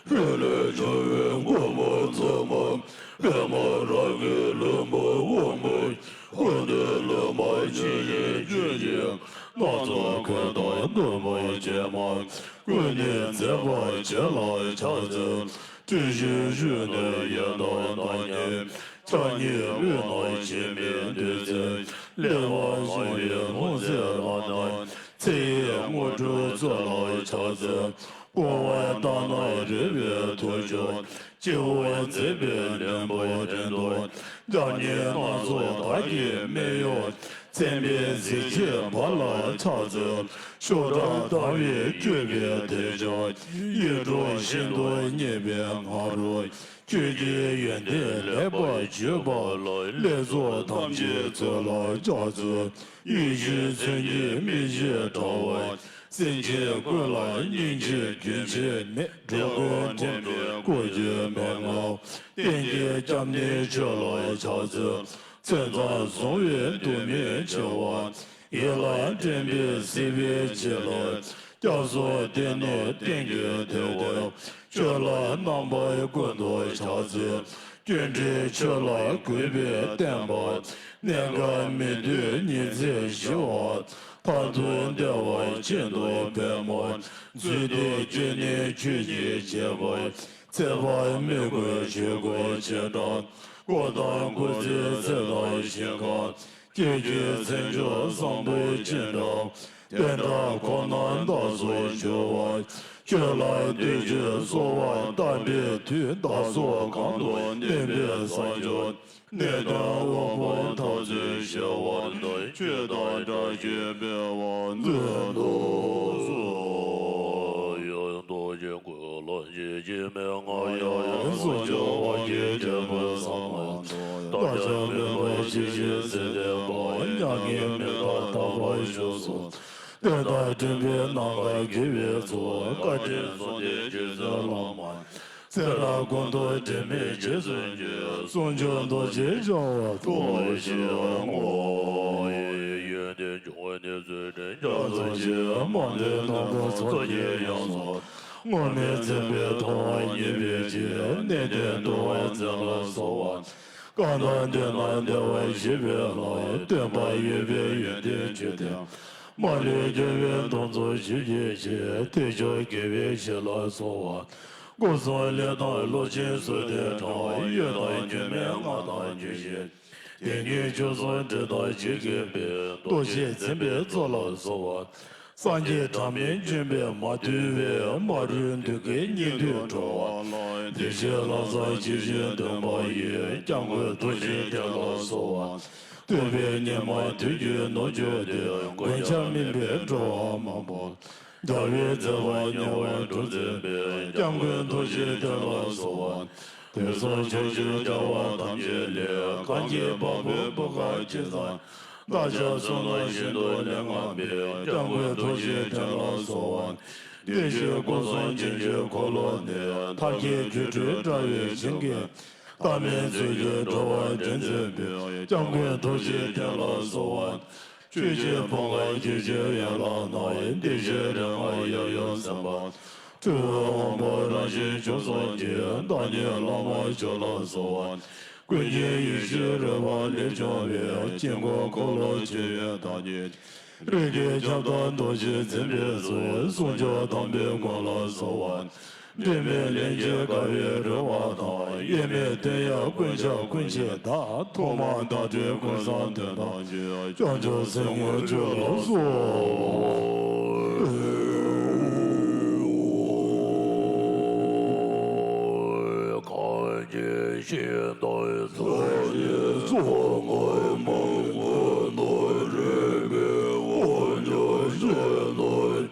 ཕྲིན་ལས་བྱ་བའི་མགོན་པོ་ཚད་མ། པདྨ་རཱ་གའི་ལྷུན་པོ་དབང་པོ། ཀུན་འདུས་ལྷ་མོ་ཆེ་ཡི་རྒྱུད་ཀྱི། སྣ་ཚོགས་འཁོར་དང་བདུད་དཔུང་བྱད་མ། ཀུན་ནས་མཛེས་པར་བྱེད་ལ་ཕྱག་འཚལ། ཏྲཊ་ཞོན་ཞུས་ནས་ཡོན་བདག་བདག་ཉིད། ཕྱག་གཉིས་དབུས་ན་བྱིན་མའི་བདུད་རྩི། ལེགས་པར་བཞེངས་པའི་ལྷུང་བཟེད་ལག་ན། ཚེ་ཡི་དངོས་གྲུབ་སྩོལ་ལ་ཕྱག་འཚལ། སྐུ་དབང་རྟ་ནག་རིག་པའི་ཐོར་ཅོག་སྤྱི་བོར་མཛེས་པའི་ལྷུན་པོ་སྤྲིན་ཐོགས། ལྗང་ནེ་སྣ་ཚོགས་དར་གྱི་སྨད་གཡོགས། མཚན་དཔེའི་གཟི་བརྗིད་འབར་ལ་ཕྱག་འཚལ། ཤུགས་དྲག་དམ་པའི་སྤྱོད་པའི་ཐེག་མཆོག་ཡེ་གྲོལ་ཤིན་ཏུ་མཉེས་པའི་ང་རོ། ཆོས་ཀྱི་ཡོན་ཏན་ལེགས་པར་བརྗོད་པ། ལེགས་ཚོགས་ཐམས་ཅད་སྩོལ་ལ་ཕྱག་འཚལ། ཡེ་ཤེས་མཚོན་གྱི་མིག་ཕྱེད་དྲ་བ། སེམས་ཅན་ཀུན་ལ་སྙིང་རྗེ་རྒྱུན་ཆད་མེད། འགྲོ་ཀུན་འདྲེན་པའི་སྐུ་གྱི་མན་ངག་བསྟན་གྱི་སྐྱབས་གནས་མཆོག་ལ་ཕྱག་འཚལ། མཚན་ཚང་བཟུང་བའི་དུས་མིན་འཆི་བ། ཡིད་ལ་དྲན་པས་གཟིགས་པའི་བྱིན་རླབས། སྐྱབས་སུ་བསྟེན་ནས་བསྟན་གྱི་དེ་ལྟར། སྤྱོད་ལ་རྣམ་པ་ཀུན་ཏུ་ཕྱག་འཚལ། སྤྱོད་འབྲས་ཆོས་ལ་གུས་པས་བསྟེན་པ། གནས་འགག་མི་འདོད་ཉི་ཚེ་ཞི་བ། མཐར་ཐུག་བདེ་བ་ཤིན་ཏུ་འབད་མ། རྫུས་ཏེ་སྐྱེས་ནས་ཆོས་ཀྱི་བྱེད་པ། ཚེ་དཔག་མི་དགོས་ཆོས་སྐུ་ཆེ་དྲགས། སྐུ་དང་སྐུ་ཚེའི་ཚད་དང་ཞིང་ཁམས། སྐྱེ་རྒྱུའི་མཚན་མཆོག་བཟང་པོ་ཅི་འདྲ། དེ་འདྲ་ཁོ་ན་བདག་སོགས་འབྱོར་བ། ཆོས་ལ་འདོད་ཅིང་གསོལ་བ་བཏབ་པའི་མཐུས། བདག་སོགས་གང་དུ་གནས་པའི་ས་ཕྱོགས། གནས་དང་དབང་པོ་འཐབ་རྩོད་ཞི་བ་དང་། ཆོས་དང་བཀྲ་ཤིས་འཕེལ་བར་མཛོད་དུ་གསོལ། ཡང་དག་ཀུན་ལ་ཞི་བྱེད་མན་ངག་ཡང་། ཟུང་འཇུག་དབང་གི་རྒྱལ་པོ་ཟབ་མོ་མཆོག་བདག་ཅག་མོས་པ་ཇི་བཞིན་གཟིགས་ལྡན་པ། མྱ་ངན་མེད་པར་དག་པར་བཞུགས་སོ། བསྟན་དང་མགྲིན་པའི་རྣམ་ཐར་དགེ་བའི་ཚོགས། བཀའ་དྲིན་གསུམ་ལྡན་རྗེ་བཙུན་བླ་མ། ཚེ་རབས་ཀུན་ཏུ་དྲི་མེད་རྗེས་སུ་སྐྱོང་། ཟུང་འཇུག་རྡོ་རྗེ་འཆང་བ་ཐོབ་ཤིག་ངོ་། ཡོན་ཏན་འབྱུང་བའི་གནས་ཚུལ་དྲན་རྒྱ་མཚོ་ཆེ། མང་ཐོས་རྣམ་པར་མཚོ་སྐྱེས་ཡོངས་སུ། སྔོན་མེད་མཚན་དཔེ་མཐོང་བ་མཉེས་པའི་ཕྱིར། གནས་བརྟན་འདུལ་བ་མཛད་ལ་གསོལ་བ། གང་དང་ལྡན་ན་བདེ་བར་གཤེགས་པའི་ལྷ། སྟོན་པ་འོད་དཔལ་ཡོན་ཏན་མཆོད་རྟེན། མ་ལུས་རྒྱལ་བའི་གདུང་འཚོབ་ཞི་བྱེད་ཕྱིར། ཐེག་མཆོག་དགེ་བའི་བཤེས་ལ་གསོལ་བ། སྒོ་གསུམ་ལས་དང་ལོག་ཅན་སུ་དེ་འདྲ། ཡོད་དང་ཡོད་མིན་མངའ་ཐང་རྒྱས་ཤིང་། དེ་ཉིད་བཅུ་གསུམ་དྲི་དང་ཞིང་གི་དཔལ། ལྟོ་འཕྱེ་འཛིན་པའི་གཙོ་ལ་གསོལ་བ། སངས་རྒྱས་གྲངས་མེད་འབྱོན་པས་མ་ཐུལ་བའི། མ་རིག་འདུ་ཁའི་སྙིགས་དུས་འགྲོ་བ་ལ། བདེ་གཤེགས་ལྷ་བསངས་ཇི་བཞིན་འདོན་པ་ཡིས། སྐྱབས་མགོན་ཐུགས་རྗེའི་གཏེར་ལ་གསོལ་བ། ཐུབ་པའི་སྙེ་མ་དུས་ཀྱི་ནུབ་ཕྱོགས་ཏེ། མགོན་སྐྱབས་སྨིན་པའི་འགྲོ་བ་མང་པོ། རྒྱལ་བའི་མཛད་པ་ཉེ་བར་སྒྲུབ་མཛད་པའི། སྐྱབས་མགོན་ཐུགས་རྗེའི་གཏེར་ལ་གསོལ་བ། དུས་གསུམ་ཕྱོགས་བཅུའི་རྒྱལ་བ་ཐམས་ཅད་ལས། གང་གི་བ་སྤུའི་བུ་ག་ཇི་ཙམ། བདག་ཅག་བསོད་ནམས་ཤིན་ཏུ་ལས་བསྔགས་པའི། སྐྱབས་མགོན་ཐུགས་རྗེའི་གཏེར་ལ་གསོལ་བ། བདེ་གཤེགས་སྐུ་གསུམ་བྱིན་གྱིས་འཁོར་ལོ་ནས། མཐའ་བརྒྱད་སྒྱུ་འཕྲུལ་དྲ་བའི་ཞིང་གི། ལྟ་མིན་མཛོད་ཀྱི་འགྲོ་བ་འདྲེན་མཛད་པའི། སྐྱབས་མགོན་ཐུགས་རྗེའི་གཏེར་ལ་གསོལ་བ། ཆོས་ཀྱི་ཕུང་ཁམས་ཁྱེད་ཀྱི་ཡན་ལག་ན། བདེ་གཤེགས་རིགས་ལྔ་ཡབ་ཡུམ་སེམས་དཔའ། སྤྲུལ་པའི་དབང་པོ་རང་བཞིན་བཅུ་གསུམ་གྱི། བདག་ཉིད་བླ་མ་མཆོག་ལ་གསོལ་བ། ཀུན་མཁྱེན་ཡེ་ཤེས་རོལ་པ་ལས་བྱུང་བའི། དཀྱིལ་འཁོར་འཁོར་ལོ་བཅས་པའི་བདག་ཉིད། རིགས་ཀྱི་ཁྱབ་བདག་རྡོ་རྗེ་འཛིན་པའི་གཙོ། ཟུང་འཇུག་དམ་པའི་མགོན་ལ་གསོལ་བ། འབྲལ་མེད་ལན་གཅིག་དགའ་བའི་རོལ་པ་དང་། གཡེལ་མེད་བསྟོད་དབྱངས་ཀུན་ཁྱབ་ཀུན་བྱེད་བདག་ཐོག་མར་བདག་སྤྲུལ་ཀུན་བཟང་དོན་དམ་ཆོས། བྱང་ཆུབ་སེམས་དངོས་སྤྲུལ་ལ་གསོལ། གང་ཞིག་ཤིང་རྟ་ཚོགས་ཀྱི་ཚོགས་རྔ་མ་མོ་ནོར་རེ་མེ་འོ་ཉོ་ཤེས་ནོར།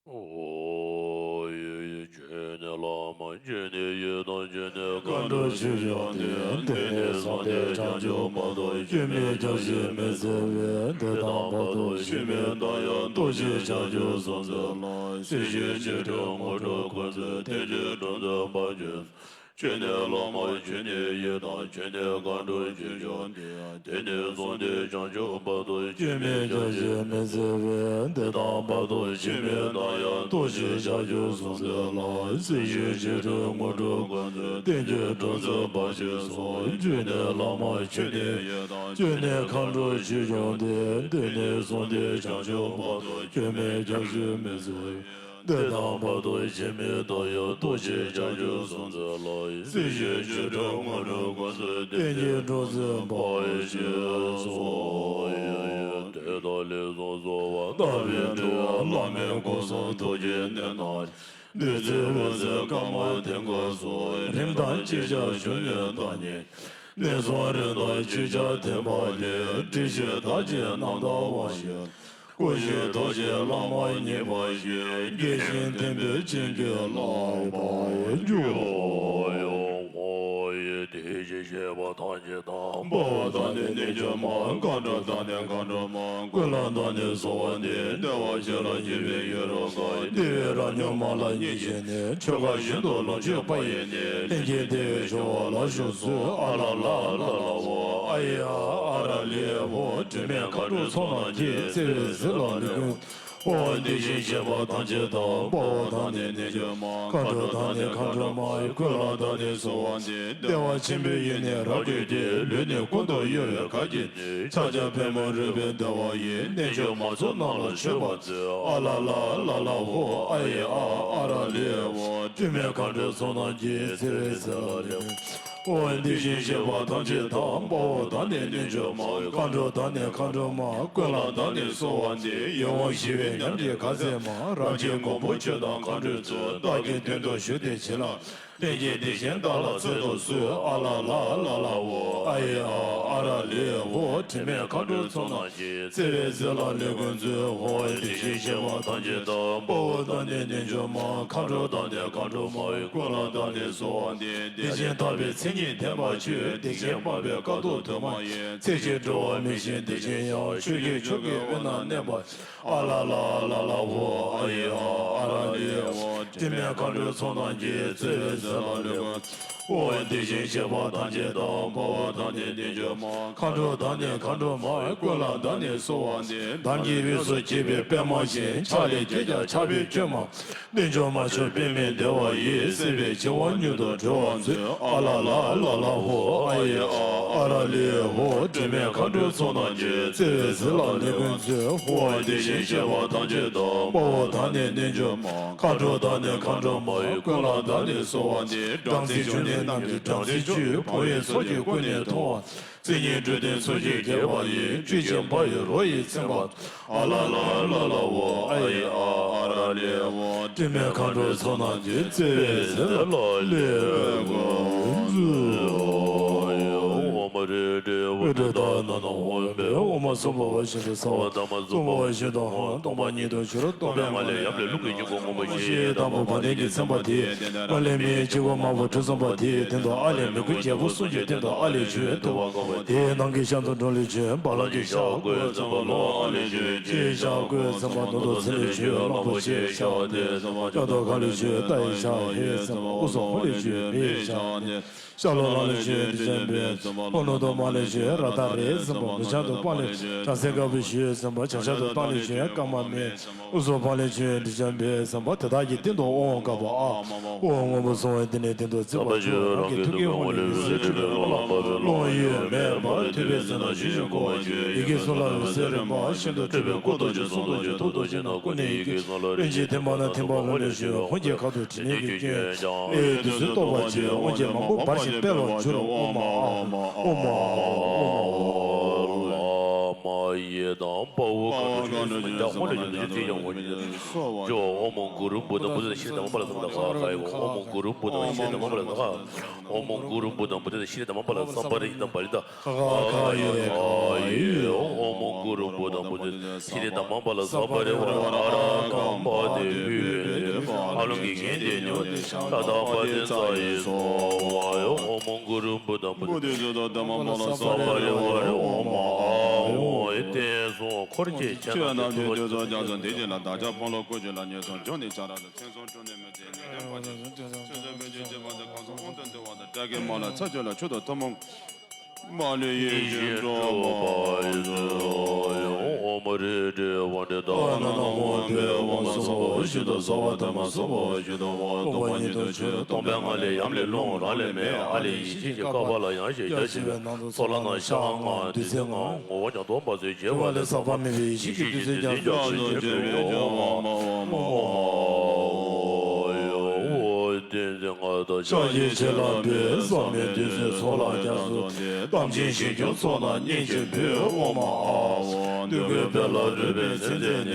ཨོ་ཡེ་ཆོས་ནི་བླ་མ། མ་བཅོས་ནས་ཡོད་དང་བཅོས་ནས་མཁའ་འགྲོ་ཆོས་སྐྱོང་སྟེ། འདི་ནས་བཟུང་སྟེ་བྱང་ཆུབ་བར་དུ་སྐྱོན་མེད་ཁྱབ་བྱེད་མི་འཚལ་བས། འདི་དང་བར་དུ་ཞིག་མི་གདའ་ཡང་། ལྟོ་འཕྱེ་བྱང་ཆུབ་སོང་ཚུལ་ལ། སྲིད་ཞིའི་བྱེ་བྲག་དངོས་གྲུབ་ཀུན་སྩོལ། བསྟན་བཅོས་སྒྲུབ་མཛད་དཔལ་ཆེན། བཅོས་ནས་བླ་མ་བཅོས་ནས་ཡོད་དང་བཅོས་ནས་མཁའ་འགྲོ་ཆོས་སྐྱོང་སྟེ། དེ་ནས་བཟུང་སྟེ་བྱང་ཆུབ་བར་དུ་སྐྱོན་མེད་ཁྱབ་བྱེད་མི་འཚལ་བས། འདི་དང་བར་དུ་ཞིག་མི་གདའ་ཡང་། ལྟོ་འཕྱེ་བྱང་ཆུབ་སོང་ཚུལ་ལ། སྲིད་ཞིའི་བྱེ་བྲག་དངོས་གྲུབ་ཀུན་སྩོལ། བསྟན་བཅོས་སྒྲུབ་མཛད་དཔལ་ཆེན་སོགས། བཅོས་ནས་བླ་མ་བཅོས་ནས་ཡོད་དང་བཅོས་ནས་མཁའ་འགྲོ་ཆོས་སྐྱོང་སྟེ། དེ་ནས་བཟུང་སྟེ་བྱང་ཆུབ་བར་དུ་སྐྱོན་མེད་ཁྱབ་བྱེད་མི་འཚལ་བས། འདི་དང་བར་དུ་ཞིག་མི་གདའ་ཡང་། ལྟོ་འཕྱེ་བྱང་ཆུབ་སོང་ཚུལ་ལ། སྲིད་ཞིའི་བྱེ་བྲག་དངོས་གྲུབ་ཀུན་སྩོལ། བསྟན་བཅོས་སྒྲུབ་མཛད་དཔལ་ཆེན་སོགས། དེ་དག་ལས་སུ་གསོལ་བ་བཏབ་པའི་དུས། བླ་མའི་སྐུ་གསུང་ཐུགས་ཀྱི་གནད་རྣམས། བདུད་རྩི་འོད་ཟེར་དཀར་དམར་མཐིང་ག་སོགས། རིམ་དང་ཅིག་ཅར་ཞུ་ནས་བདག་ཉིད། གནས་གསུམ་རིམ་དང་ཅིག་ཅར་ཐིམ་པ་ལས། དྲི་ཞིམ་དག་ཅིང་རྣམ་དག་དབང་ཞིང་། སྐུ་བཞིའི་ཐུགས་རྗེ་བླ་མ་མཉེས་པ་ཞིག། དགྱེས་ཤིང་དེང་འདིར་བྱིན་གྱིས་བརླབ་པར་འགྱུར། དེ་བཞིན་གཤེགས་པ་ཐམས་ཅད་དང་། དཔའ་བོ་དང་ནི་རྣལ་འབྱོར་མ། མཁའ་འགྲོ་དང་ནི་མཁའ་འགྲོ་མ། ཀུན་ལ་དང་ནི་གསོལ་བ་འདེབས། བདེ་བ་ཅན་ལ་སྤྱད་པའི་ཡུལ་རབ་བསྔགས། བདེ་བའི་རབ་མྱོང་མ་ལ་སྙེགས་བྱས་ནས། ཆོས་སྐལ་ཞིང་དུ་ལོངས་སྤྱོད་པ་ཡི་ནི། ལྷན་ཅིག་བདེ་བའི་འབྱོར་བ་ལ་ཞུགས་སོ། ཨ་ལ་ལ་ལ་ལ་ཧོ། ཨ་ཡེ་ཨ་ཨ་ར་ལེ་ཧོ། དྲི་མེད་མཁའ་འགྲོའི་ཚོགས་རྣམས་ཀྱིས། བརྩེ་བའི་ཟིལ་ལ་ལུས་ཀུན། འོ་དེ་བཞིན་གཤེགས་པ་ཐམས་ཅད་དང་། དཔའ་བོ་དང་ནི་རྣལ་འབྱོར་མ། མཁའ་འགྲོ་དང་ནི་མཁའ་འགྲོ་མ། ཀུན་ལ་དང་ནི་གསོལ་བ་འདེབས། བདེ་བ་ཆེན་པོའི་ཡུལ་ནི་རབ་བསྒྲུབས་ཏེ། ལུས་ནི་ཀུན་ཏུ་གཡོ་བའི་གར་གྱིས་ནི། ཕྱག་རྒྱ་བལ་མོ་རོལ་པའི་བདེ་བ་ཡིས། རྣལ་འབྱོར་མ་ཚོགས་རྣམས་ལ་མཆོད་པར་མཛོད། ཨ་ལ་ལ་ལ་ལ་ཧོ། ཨ་ཡེ་ཨ་ཨ་ར་ལེ་ཧོ། དྲི་མེད་མཁའ་འགྲོའི་ཚོགས་རྣམས་ཀྱིས། བརྩེ་བའི་ཟིལ་ལ་ལུས། འོ་དེ་བཞིན་གཤེགས་པ་ཐམས་ཅད་དང་། དཔའ་བོ་དང་ནི་རྣལ་འབྱོར་མ། མཁའ་འགྲོ་དང་ནི་མཁའ་འགྲོ་མ། ཀུན་ལ་དང་ནི་གསོལ་བ་འདེབས། ཡིད་འོང་ཞི་བའི་ཉམས་ཀྱི་དགའ་མཛད་མ། རབ་ཀྱི་མགོན་པོ་ཆོས་དང་མཁའ་འགྲོའི་གཙོ། བདག་གི་མདུན་དུ་བཞུགས་ཏེ་བྱིན་རླབས། ལྷན་ཅིག་བདེ་ཆེན་བདག་ལ་སྩོལ་དུ་གསོལ། ཨ་ལ་ལ་ལ་ལ་ཧོ། ཨ་ཡེ་ཨ་ཨ་ར་ལེ་ཧོ། དྲི་མེད་མཁའ་འགྲོའི་ཚོགས་རྣམས་ཀྱིས། བརྩེ་བའི་ཟིལ་ལ་ལུས་ཀུན་མཛོད། འོ་དེ་བཞིན་གཤེགས་པ་ཐམས་ཅད་དང་། དཔའ་བོ་དང་ནི་རྣལ་འབྱོར་མ། མཁའ་འགྲོ་དང་ནི་མཁའ་འགྲོ་མ། ཀུན་ལ་དང་ནི་གསོལ་བ་འདེབས། བདེ་ཆེན་དག་པའི་མཚན་ཉིད་ལྡན་པ་ཁྱོད། བདེ་ཆེན་སྤངས་པའི་དཀའ་ཐུབ་དུ་མ་ཡིན། ཚེ་གཅིག་འགྲོ་བ་མི་ཤེས་བདེ་ཆེན་ཡང་། ཆོས་ཀྱི་མཆོག་གི་དབུས་ན་གནས་པ། ཨ་ལ་ལ་ལ་ལ་ཧོ། ཨ་ཡེ་ཨ་ཨ་ར་ལེ་ཧོ། དྲི་མེད་མཁའ་འགྲོའི་ཚོགས་རྣམས་ཀྱིས། བརྩེ་བའི་ཟིལ་ལ་ལུས་ཀུན། འོ་དེ་བཞིན་གཤེགས་པ་ཐམས་ཅད་དང་། དཔའ་བོ་དང་ནི་རྣལ་འབྱོར་མ། མཁའ་འགྲོ་དང་ནི་མཁའ་འགྲོ་མ། ཀུན་ལ་དང་ནི་གསོལ་བ་འདེབས། འདམ་གྱི་དབུས་སུ་སྐྱེས་པའི་པདྨ་བཞིན། ཕྱག་ལས་བགྱིས་ཀྱང་ཕྱག་དཔེ་བཅོས་མ། རྣལ་འབྱོར་མ་མཆོག་པདྨའི་བདེ་བ་ཡིས། སྲིད་པའི་འཆིང་བ་མྱུར་དུ་གྲོལ་བར་མཛོད། ཨ་ལ་ལ་ལ་ལ་ཧོ། ཨ་ཡེ་ཨ་ཨ་ར་ལེ་ཧོ། དྲི་མེད་མཁའ་འགྲོའི་ཚོགས་རྣམས་ཀྱིས། བརྩེ་བའི་ཟིལ་ལ་ལུས་ཀུན་མཛོད། འོ་དེ་བཞིན་གཤེགས་པ་ཐམས་ཅད་དང་། དཔའ་བོ་དང་ནི་རྣལ་འབྱོར་མ། མཁའ་འགྲོ་དང་ནི་མཁའ་འགྲོ་མ། ཀུན་ལ་དང་ནི་གསོལ་བ་འདེབས། སྦྲང་རྩི་བྱུང་ནས་རྣམས་ཀྱི་སྦྲང་རྩིའི་བཅུད། བུང་བའི་ཚོགས་ཀྱིས་ཀུན་ནས་འཐུང་བ། རྩི་ཉིད་འབྲུ་དོན་ཚོགས་ཀྱི་རྒྱས་པ་ཡིས། བཅུད་ཀྱི་འབའ་ཡི་རོ་ཡིས་ཚིམ་པ། ཨ་ལ་ལ་ལ་ལ་ཧོ། ཨ་ཡེ་ཨ་ཨ་ར་ལེ་ཧོ། དྲི་མེད་མཁའ་འགྲོའི་ཚོགས་རྣམས་ཀྱིས། བརྩེ་བའི་ཟིལ་ལ་ལུས་ཀུན་མཛོད། ཨོཾ་རེ་ཏྲེ་ཨུ་ཏྲ་ཏ་ན་ན་ཧོ། ཨོཾ་སྭ་བྷཱ་ཝ་བཞིན་དུ་གསལ་བ། ཨོཾ་དྷརྨ་བཙུན་པ་བཞིན་དུ་ཧང་སྟོང་པ་ཉིད་དུ་གྱུར། སྟོང་པའི་ངང་ལས་ཡབ་ལས་རླུང་གི་དཀྱིལ་འཁོར་སྔོན་པོ་ཞེས་དང་པོ་བ་དན་གྱིས་མཚན་པ་དེའི་སྟེང་དུ་ཨ་ལས་མི་ཡི་དཀྱིལ་འཁོར་དམར་པོ་ཁྲི་སྲོང་པོ་དེའི་སྟེང་དུ་ཨ་ལས་མོས་གུས་རྒྱལ་པོ་གསུམ་གྱི་སྟེང་དུ་ཨ་ལས་ཆུ་ཡི་ཐུབ་པ་བཀང་བ་དེའི་ནང་གི་ཤ་མཚོ་འབྲོང་ལས་ཆུ་བ་ལང་གི་ཤ་བཀོད་ཚིམ་པ། ལོ་ཨ་ལས་ཆུ་ཡི་ཕྱིའི་ཤ་བཀོད་ཚིམ་པ། ནོར་དང་ཚེ་ལས་ཆུ་གླང་པོ་ཆེའི་ཤ་དེ་ཚིམ་པ། ལྕགས་ཐོག་ཁ་ལས་ཆུ་རྟ་ཡི་ཤ་ཧེ་ཚིམ་པ། དབུ་སོ་ཧོ་ལས་ཆུ་མེའི་ཤ་ནི། ཤ་ལོ་ལ་ལས་ཆུ་དྲི་ཆབ་མེ་ཚིམ་པ། ལྷོ་ནུབ་ཏུ་མ་ལས་ཆུ་ར་ཏ་རེ་ཚིམ་པ། ནུབ་བྱང་དུ་སྤང་ལས་ཆུ་བྲམ་ཟེ་དཀར་པོའི་ཤུལ་ཚིམ་པ། བྱང་ཤར་དུ་སྟག་ལས་ཆུ་སྐར་མ་མེ། དབུ་སོ་བ་ལས་ཆུ་དྲི་ཆབ་མེ་ཚིམ་པ། དེ་དག་གི་སྟེང་དུ་ཨོཾ་ཀ་པ་ཨ། ཨོཾ་སྔོན་པོ་སོང་བས་དེ་ནས་དེ་དུ་བརྩིགས་པར་གྱུར། རང་གི་ཐུགས་ཀའི་ཧཱུྃ་ལས་འོད་ཟེར་འཕྲོས་པས་ཀློང་ལ་འབབ་པས་ཀློང་ཡོད་མེད་པར་ཐུབ་པའི་ཚུལ་དང་ཞི་ཞིང་གོ་བར་བྱོས། ཡི་གེ་གསུམ་ལ་འོད་ཟེར་རིམ་པ་བཞིན་དུ་འཕྲོས་པས་སྐུ་རྡོ་རྗེ་གསུང་རྡོ་རྗེ་ཐུགས་རྡོ་རྗེ་རྣམས་ཀུན་ནས་ཡི་གེ་གསུམ་ལ། རིན་ཆེན་ཐེག་པ་ན་ཐིམ་པ་ལྷུར་ལེན་ཞུ། ཧཱུྃ་གྱིས་ཁ་དོག་དྲི་ནས་ཀྱི་སྐྱོན་ཀྱང་ཨེ་དུས་ཚོད་རྟོགས་པར་བྱེད། ཨོཾ་གྱིས་མང་པོ་འབར་ཞིང་སྤེལ་བར་འགྱུར། ཨོཾ་ཨཱཿཧཱུྃ་ཨཱཿཧཱུྃ། མ་ཡི་དང་དཔའ་བོ་གང་དུ་བྱོན་ཀྱང་ཧོ་ལ་ཡོད་དུ་ཅི་ཡང་འོ་ཉིད་ཇོ། ཨོ་མོ་གུ་རུ་བུདྡྷ། བུདྡྷ་ཤྲཱི་དྷརྨ་པཱ་ལ་སམྦྷ་ཝ་ཏ། ཨོ་མོ་གུ་རུ་བུདྡྷ། ཤྲཱི་དྷརྨ་པཱ་ལ་སམྦྷ་ཝ། ཨོ་མོ་གུ་རུ་བུདྡྷ། བུདྡྷ་ཤྲཱི་དྷརྨ་པཱ་ལ་སམྦྷ་རི་ཡི་དམ་པ་རི་ཏ། ཨ་ཁ་ཡེ་ཁ་ཡེ། ཨོ་མོ་གུ་རུ་བུདྡྷ། བུདྡྷ་ཤྲཱི་དྷརྨ་པཱ་ལ་སམྦྷ་རི་ཝ། ཨ་ར་ཀམ་པ་ཏི་བི་བི་ཨ་ལོང་གི་གན་དེ་ཉོ་ཤ་ཏ་པ་ཏི་ཙ་ཡི་སོ་ཝ། ཨོ་མོ་གུ་རུ་བུདྡྷ། བུདྡྷ་ཤྲཱི་དྷརྨ་པཱ་ལ་སམྦྷ་རི་ཝ། ཨོ་མ་ཨ་ཝ་ཨེ་ཏེ་སོ། འཁོར་གྱི་ཁྱེད་རྣམས་ཀྱི་ཐུགས་ཀྱི་རྒྱ་མཚོ་འདི་ཅི་ལ་བདག་ཅག་དཔོན་སློབ་སྐུ་མཆེད་ལ་ཉེས་སུ་འགྱུར་ནས་བྱ་ར་ལ། མཚན་ཚོགས་སྤྲུལ་ནས་མི་བདེ་ཉེས་ལྡན་པ་ཅིག། ཆོས་སྲིད་མི་མཇེད་ཅེས་པ་དེ་གང་སོགས་དབང་དུ་འདུ་བ་དང་། དགྲ་བགེགས་མ་ལ་ཚར་གཅོད་ལ། མཆུ་དང་ཐུན་མོང་མ་ལུས་ཡིད་བཞིན་སྒྲུབ་པ་ཡི། ཨོཾ་རིག་འབྲས་བ་འདི་དག་ཨ་ན་ན་མོ་བེ་ཝ་མ་སོ་བ་ཞུ་དང་། སོ་བ་ཐ་མ་སོ་བ་ཞུ་དང་། བ་སྟོང་པ་ཉིད་དུ་ཆོས་སྟོང་པའི་ངང་ལས་ཡམ་ལས་རླུང་རག་ལས་མེད། ཨ་ལས་ཡེ་ཤེས་ཀྱི་ཀ་པཱ་ལ་ཡང་ཞེས་བརྒྱ་བྱིན་པའི་ཚོགས་ལ་ན་ཤ་ལྔ་བདུད་རྩི་ལྔ་ངོ་བོ་ཉིད་སྟོང་པ་ཚོས་བྱེ་བ་ལས་ཟག་པ་མེད་པའི་ཡེ་ཤེས་ཀྱི་བདུད་རྩི་རྒྱ་མཚོ་ཞེས་བརྗོད་པའི་ཨོཾ་ཨ་ཨོཾ་ཨ་ཨོཾ། བདུད་རྩི་ལྔ་དང་ཕྱག་གི་ཕྱེད་ལ་འབུལ། ཟག་མེད་བདུད་རྩིའི་ཚོགས་ལ་རྒྱ་མཚོ་འདི། དམ་ཅན་ཞིང་སྐྱོང་ཚོགས་རྣམས་བརྙེས་ཕྱིར་འབུལ། ཨོཾ་ཨ་ཨོཾ། འདོད་དགུའི་དཔལ་ལ་རོལ་པའི་ཚེ་འཛིན་ནས། ཨེ་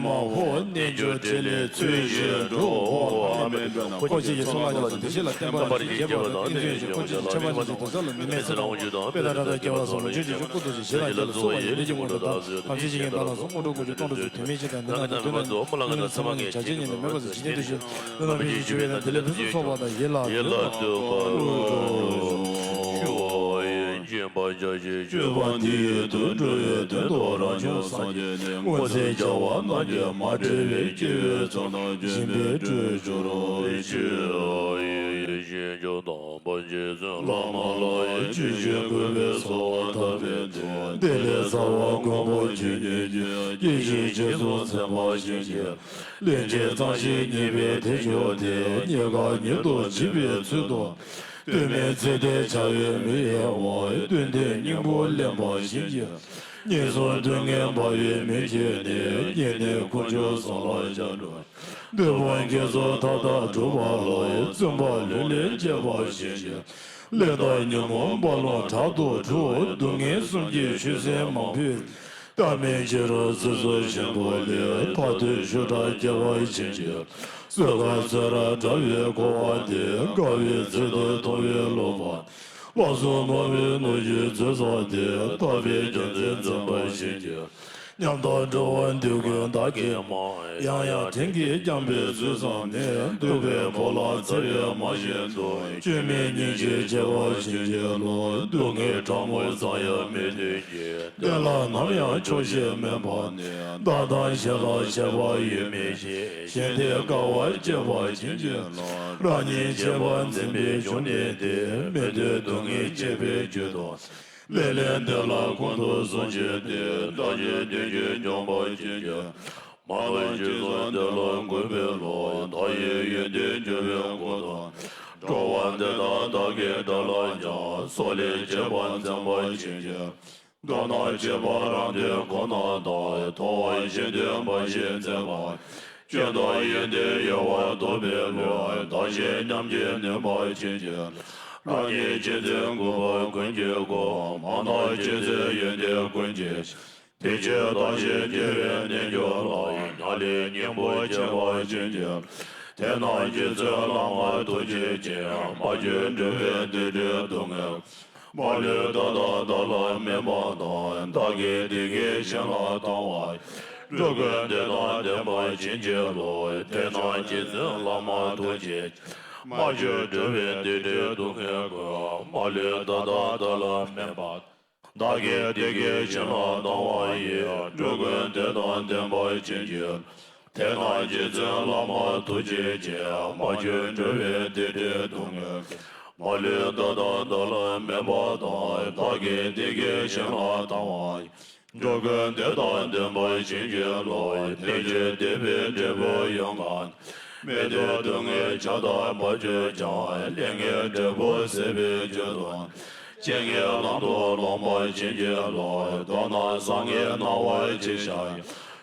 མ་ཧོ། རྣལ་འབྱོར་ཕྲིན་ལས་ཚུལ་བཞིན་སྒྲུབ། ཨོཾ་ཨ་མེ། འཁོར་བཅས་ཀྱི་ཚོགས་ལ་རྒྱ་མཚོ་འདི། ཞི་ལ་བརྟན་པར་བྱེད། རྒྱས་པ་དང་ལྡན་ཞིང་འཁོར་བཅས་ཀྱི་ཁྱད་པར་ཅན་ཞིག་དོན་གསལ་ལ་ནུས་མེད་ཟེར། དཔེ་དང་སྒྲ་དང་སྐལ་བ་གསུམ་ལ་ཆོས་ཀྱི་ཆོས་སྐུ་རྡོ་རྗེ་ཞི་ལ་རྒྱ་ལ་སོགས་པ་ཡི་རིགས་ཀྱི་དངོས་གྲུབ་དང་། དམ་ཚིག་ཅན་གྱི་ནང་ལ་སོགས་དངོས་གྲུབ་དཀོན་མཆོག་སྟོང་གྲོགས་སུ། དོན་མེད་ཕྱིར་དང་ནི་ལ་ནི་དོན་ལ་ནི་ལ་ནི་ཚད་མ་ངེས་བྱ་བྱེད་ཉིད་ནི་མེད་པ་སོགས་ཇི་སྙེད་དུ་བཤད། ལ་ན་ཕན་ཆད་ཞུ་བའི་དང་དེ་ལས་ཕུན་སུམ་ཚོགས་པ་དང་། ཡིད་ལ་ཡིད་ལ་འདོད་པ་ལུགས་སུ་ཞུ་བ་ཡི། སྦྱིན་པ་བྱ་ཕྱིར་སྤྱོད་པ་འདི་ཡི་མཐུས། འགྲོ་བའི་དོན་དུ་རང་བྱུང་སངས་རྒྱས་ནས། སྔོན་ཚེ་བྱ་བ་རྣམས་ཀྱིས་མ་བསྒྲིབས་པའི། སྐྱེ་བོའི་ཚོགས་རྣམས་སྦྱིན་པའི་སྤྲུལ་གྱུར་ཅིག། ཞེས་བྱ་དང་། བ་རྗེ་བཙུན་བླ་མ་ལ་ཡི་ཆོས་ཀྱི་བཀོད་པའི་གསོལ་བ་བཏབ་པའི་མཐུས། དེ་ལས་རྩ་བ་མགོན་པོ་ཆོས་ཉིད་ཀྱི། སྐྱེ་འཆི་རྗེས་སུ་འཛིན་པ་ཞིག་གིས། སླན་ཆད་གཙང་ཞིང་ཉེས་པའི་ཐེག་མཆོག་དེ། རྙེད་དཀའ་ཉིད་དུ་བྱེད་པའི་ཚུལ་དུ། སྟོན་མིན་ཚེ་འདས་བྱ་བའི་མིག་གཡེང་བ། བསྟན་འདིའི་སྙིང་པོ་ལེན་པ་ཞིག་གིས། ངན་སོང་སྡུག་བསྔལ་འབར་བའི་མུ་གེ་ནས། རྙེད་ནས་དཀོན་མཆོག་གསུམ་ལ་སྤྱན་དྲངས། འདོད་པ་དགེ་ཚོགས་མཐའ་དག་འགྲུབ་པ་ལ། བརྩོན་པ་ལྷུར་ལེན་བྱེད་པ་ཞིག་གིས། ཀླད་དང་ཉོན་མོངས་རྦ་ཀློང་དྲག་ཏུ་འཁྲུགས། སྡུག་བསྔལ་གསུམ་གྱི་ཆུ་སྲིན་མང་པོས། བལྟ་མིན་ཕྱི་རུ་ཚུར་ཚུར་ཞིང་པོ་ལས། ཐར་འདོད་ཤུགས་དྲག་སྐྱེ་བ་ཕྱིན་ཅི། གསོད་དཀའ་གསོད་རབ་བྲལ་བའི་འཁོར་བ་འདི། དགའ་བའི་ཚུལ་དུ་མཐོང་བའི་བློ་འཕར། བློ་གཟུ་མོ་བའི་གནོད་བྱེད་ཚུལ་བཟང་སྟེ། ཐར་པའི་རྒྱུ་མཚན་འཛིན་པ་ཞིག་གིས། ཉམས་དང་འགྲོ་བ་འདོད་ཀུན་བདག་གིས་སྨྲ། ཡང་ཡང་དྲིན་གྱིས་བསྐྱངས་པའི་ཚུལ་བཟང་ནི། འདོད་པའི་བོར་ལ་འཚེར་བའི་མ་ཞིག་ཏུ། སྐྱོན་མེད་སྙིང་རྗེའི་སྐྱེ་བ་ཕྱིན་ཅི་ལོག། སྡུག་བསྔལ་ཕྲ་མོ་ཙམ་ཡང་མི་འདོད་ཀྱི། དོན་ལ་ནམ་ཡང་ཆོག་ཤེས་མེད་པ་ནི། བདག་དང་གཞན་ལ་ཁྱད་པར་ཡོད་མིན་ཞེས། གཞན་དེ་དགའ་བར་སྤྱད་པ་ཕྱིན་ཅི་ལོག། རང་ཉིད་ཁྱད་པར་འཛིན་པའི་སྐྱོན་ནི་སྟེ། མི་འདོད་སྡུག་བསྔལ་སྐྱེ་བའི་རྒྱུ་དང་། ལེགས་ལས་འདི་ལ་ཀུན་ཏུ་བཟུང་བྱས་ཏེ། བདག་གི་དོན་གྱིས་འཇོམས་པར་བྱེད་ཀྱི། མ་རིག་ཅི་བསམ་དེ་ལ་གུས་པས་ལོག། བདག་ཡི་ཡོན་ཏན་འཇོམས་པའི་སྒོ་དང་། འགྲོ་བ་འདི་དག་བདག་གིས་དགྲ་ལ་ཀྱང་། སྲོག་ལས་གཅེས་པར་འཛིན་པར་བྱེད་ཀྱི། མདོར་ན་གཅེས་པར་རང་དོན་ཁོ་ན་དང་། མཐོང་བ་གཞན་དོན་འབའ་ཞིག་འཛིན་པ། སྐྱོན་དང་ཡོན་ཏན་གཡོ་བ་ལྡོག་པའི་བློས། བདག་གཞན་མཉམ་བརྗེར་ནུས་པར་བྱེད་ཀྱི། རང་ཉིད་རྗེ་བཙུན་གུས་པ་ཀུན་གྱི་སྒོ། མ་ན་རྗེ་བཙུན་ཡོན་ཏན་ཀུན་གྱི། དེ་ཕྱིར་བདག་གཞན་བརྗེ་བའི་རྣལ་འབྱོར་ལ། ཉམས་ལེན་སྙིང་པོར་བྱེད་པར་བྱིན་གྱིས། དེས་ན་རྗེ་བཙུན་བླ་མ་ཐུགས་རྗེ་ཅན། མ་གྱུར་འགྲོ་བའི་དེ་འདྲའི་སྡུག་བསྔལ། མ་ལུས་ད་ལྟ་བདག་ལ་སྨན་པ་དང་། བདག་གིས་དེ་སྐད་གཞན་ལ་བཏང་བ་ཡི། འགྲོ་ཀུན་བདེ་དང་ལྡན་པར་བྱིན་གྱིས་རློབས། དེས་ན་རྗེ་བཙུན་བླ་མ་ཐུགས་རྗེ་ཅན། མ་གྱུར་འགྲོ་བའི་དེ་འདྲའི་སྡུག་བསྔལ་ཀུན། མ་ལུས་ད་ལྟ་བདག་ལ་སྨན་པ། བདག་གིས་དེ་སྐད་གཞན་ལ་བཏང་བ་ཡི། འགྲོ་ཀུན་བདེ་དང་ལྡན་པར་བྱིན་གྱིས། དེས་ན་རྗེ་བཙུན་བླ་མ་ཐུགས་རྗེ་ཅན། མ་གྱུར་འགྲོ་བའི་དེ་འདྲའི་སྡུག་བསྔལ། མ་ལུས་ད་ལྟ་བདག་ལ་སྨན་པ་དང་། བདག་གིས་དེ་སྐད་གཞན་ལ་བཏང་བ་ཡི། འགྲོ་ཀུན་བདེ་དང་ལྡན་པར་བྱིན་གྱིས་རློབས། དེ་ཕྱིར་བདེ་བའི་འབྲས་བུ་ཡོངས་བསྔགས། མི་འདོད་སྡུག་བསྔལ་བྱ་དང་བར་གྱུར་ཀྱང་། ལས་ངན་འབྲས་བུ་ཟད་པའི་རྒྱུ་དང་། སྤྱན་གྱིས་ལམ་དུ་རློམ་པར་བྱིན་གྱིས་རློབས། མདོར་ན་བཟང་ངན་སྣང་བར་ཅི་བྱ་ཡང་།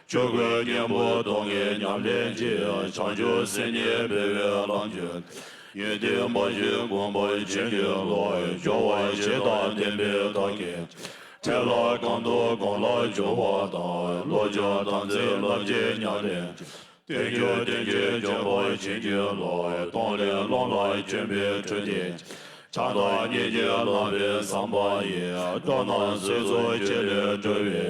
ཆོས་ཀུན་གཉེན་པོ་སྡུག་བསྔལ་ཉམས་ལེན་ཅིང་། བྱང་ཆུབ་སེམས་ཉིད་འཕེལ་བའི་ལམ་གྱུར། ཡོན་ཏན་འབའ་ཞིག་བསྒོམ་པར་བྱིན་གྱིས་རློབས། སྦྱོར་བ་བཞི་དང་ལྡན་པའི་བདག་གིས། འཕྲལ་ལ་གང་དུ་གང་ལ་འཇུག་པ་དང་། བློ་སྦྱོང་དམ་ཚིག་ལམ་གྱི་ཉམས་ལེན། བསྟན་བཅོས་བསྟན་བཅོས་འཇོམས་པར་བྱིན་གྱིས་རློབས། སྟོང་ལས་ལམ་ལ་བྱོན་པའི་གྲུབ་བརྟན། བྱམས་དང་སྙིང་རྗེ་ལམ་པའི་ཟམ་པ་ཡིས། སྐྱོབ་རྣམས་སྲིད་མཚོ་ཆེ་ལས་སྒྲོལ་བའི།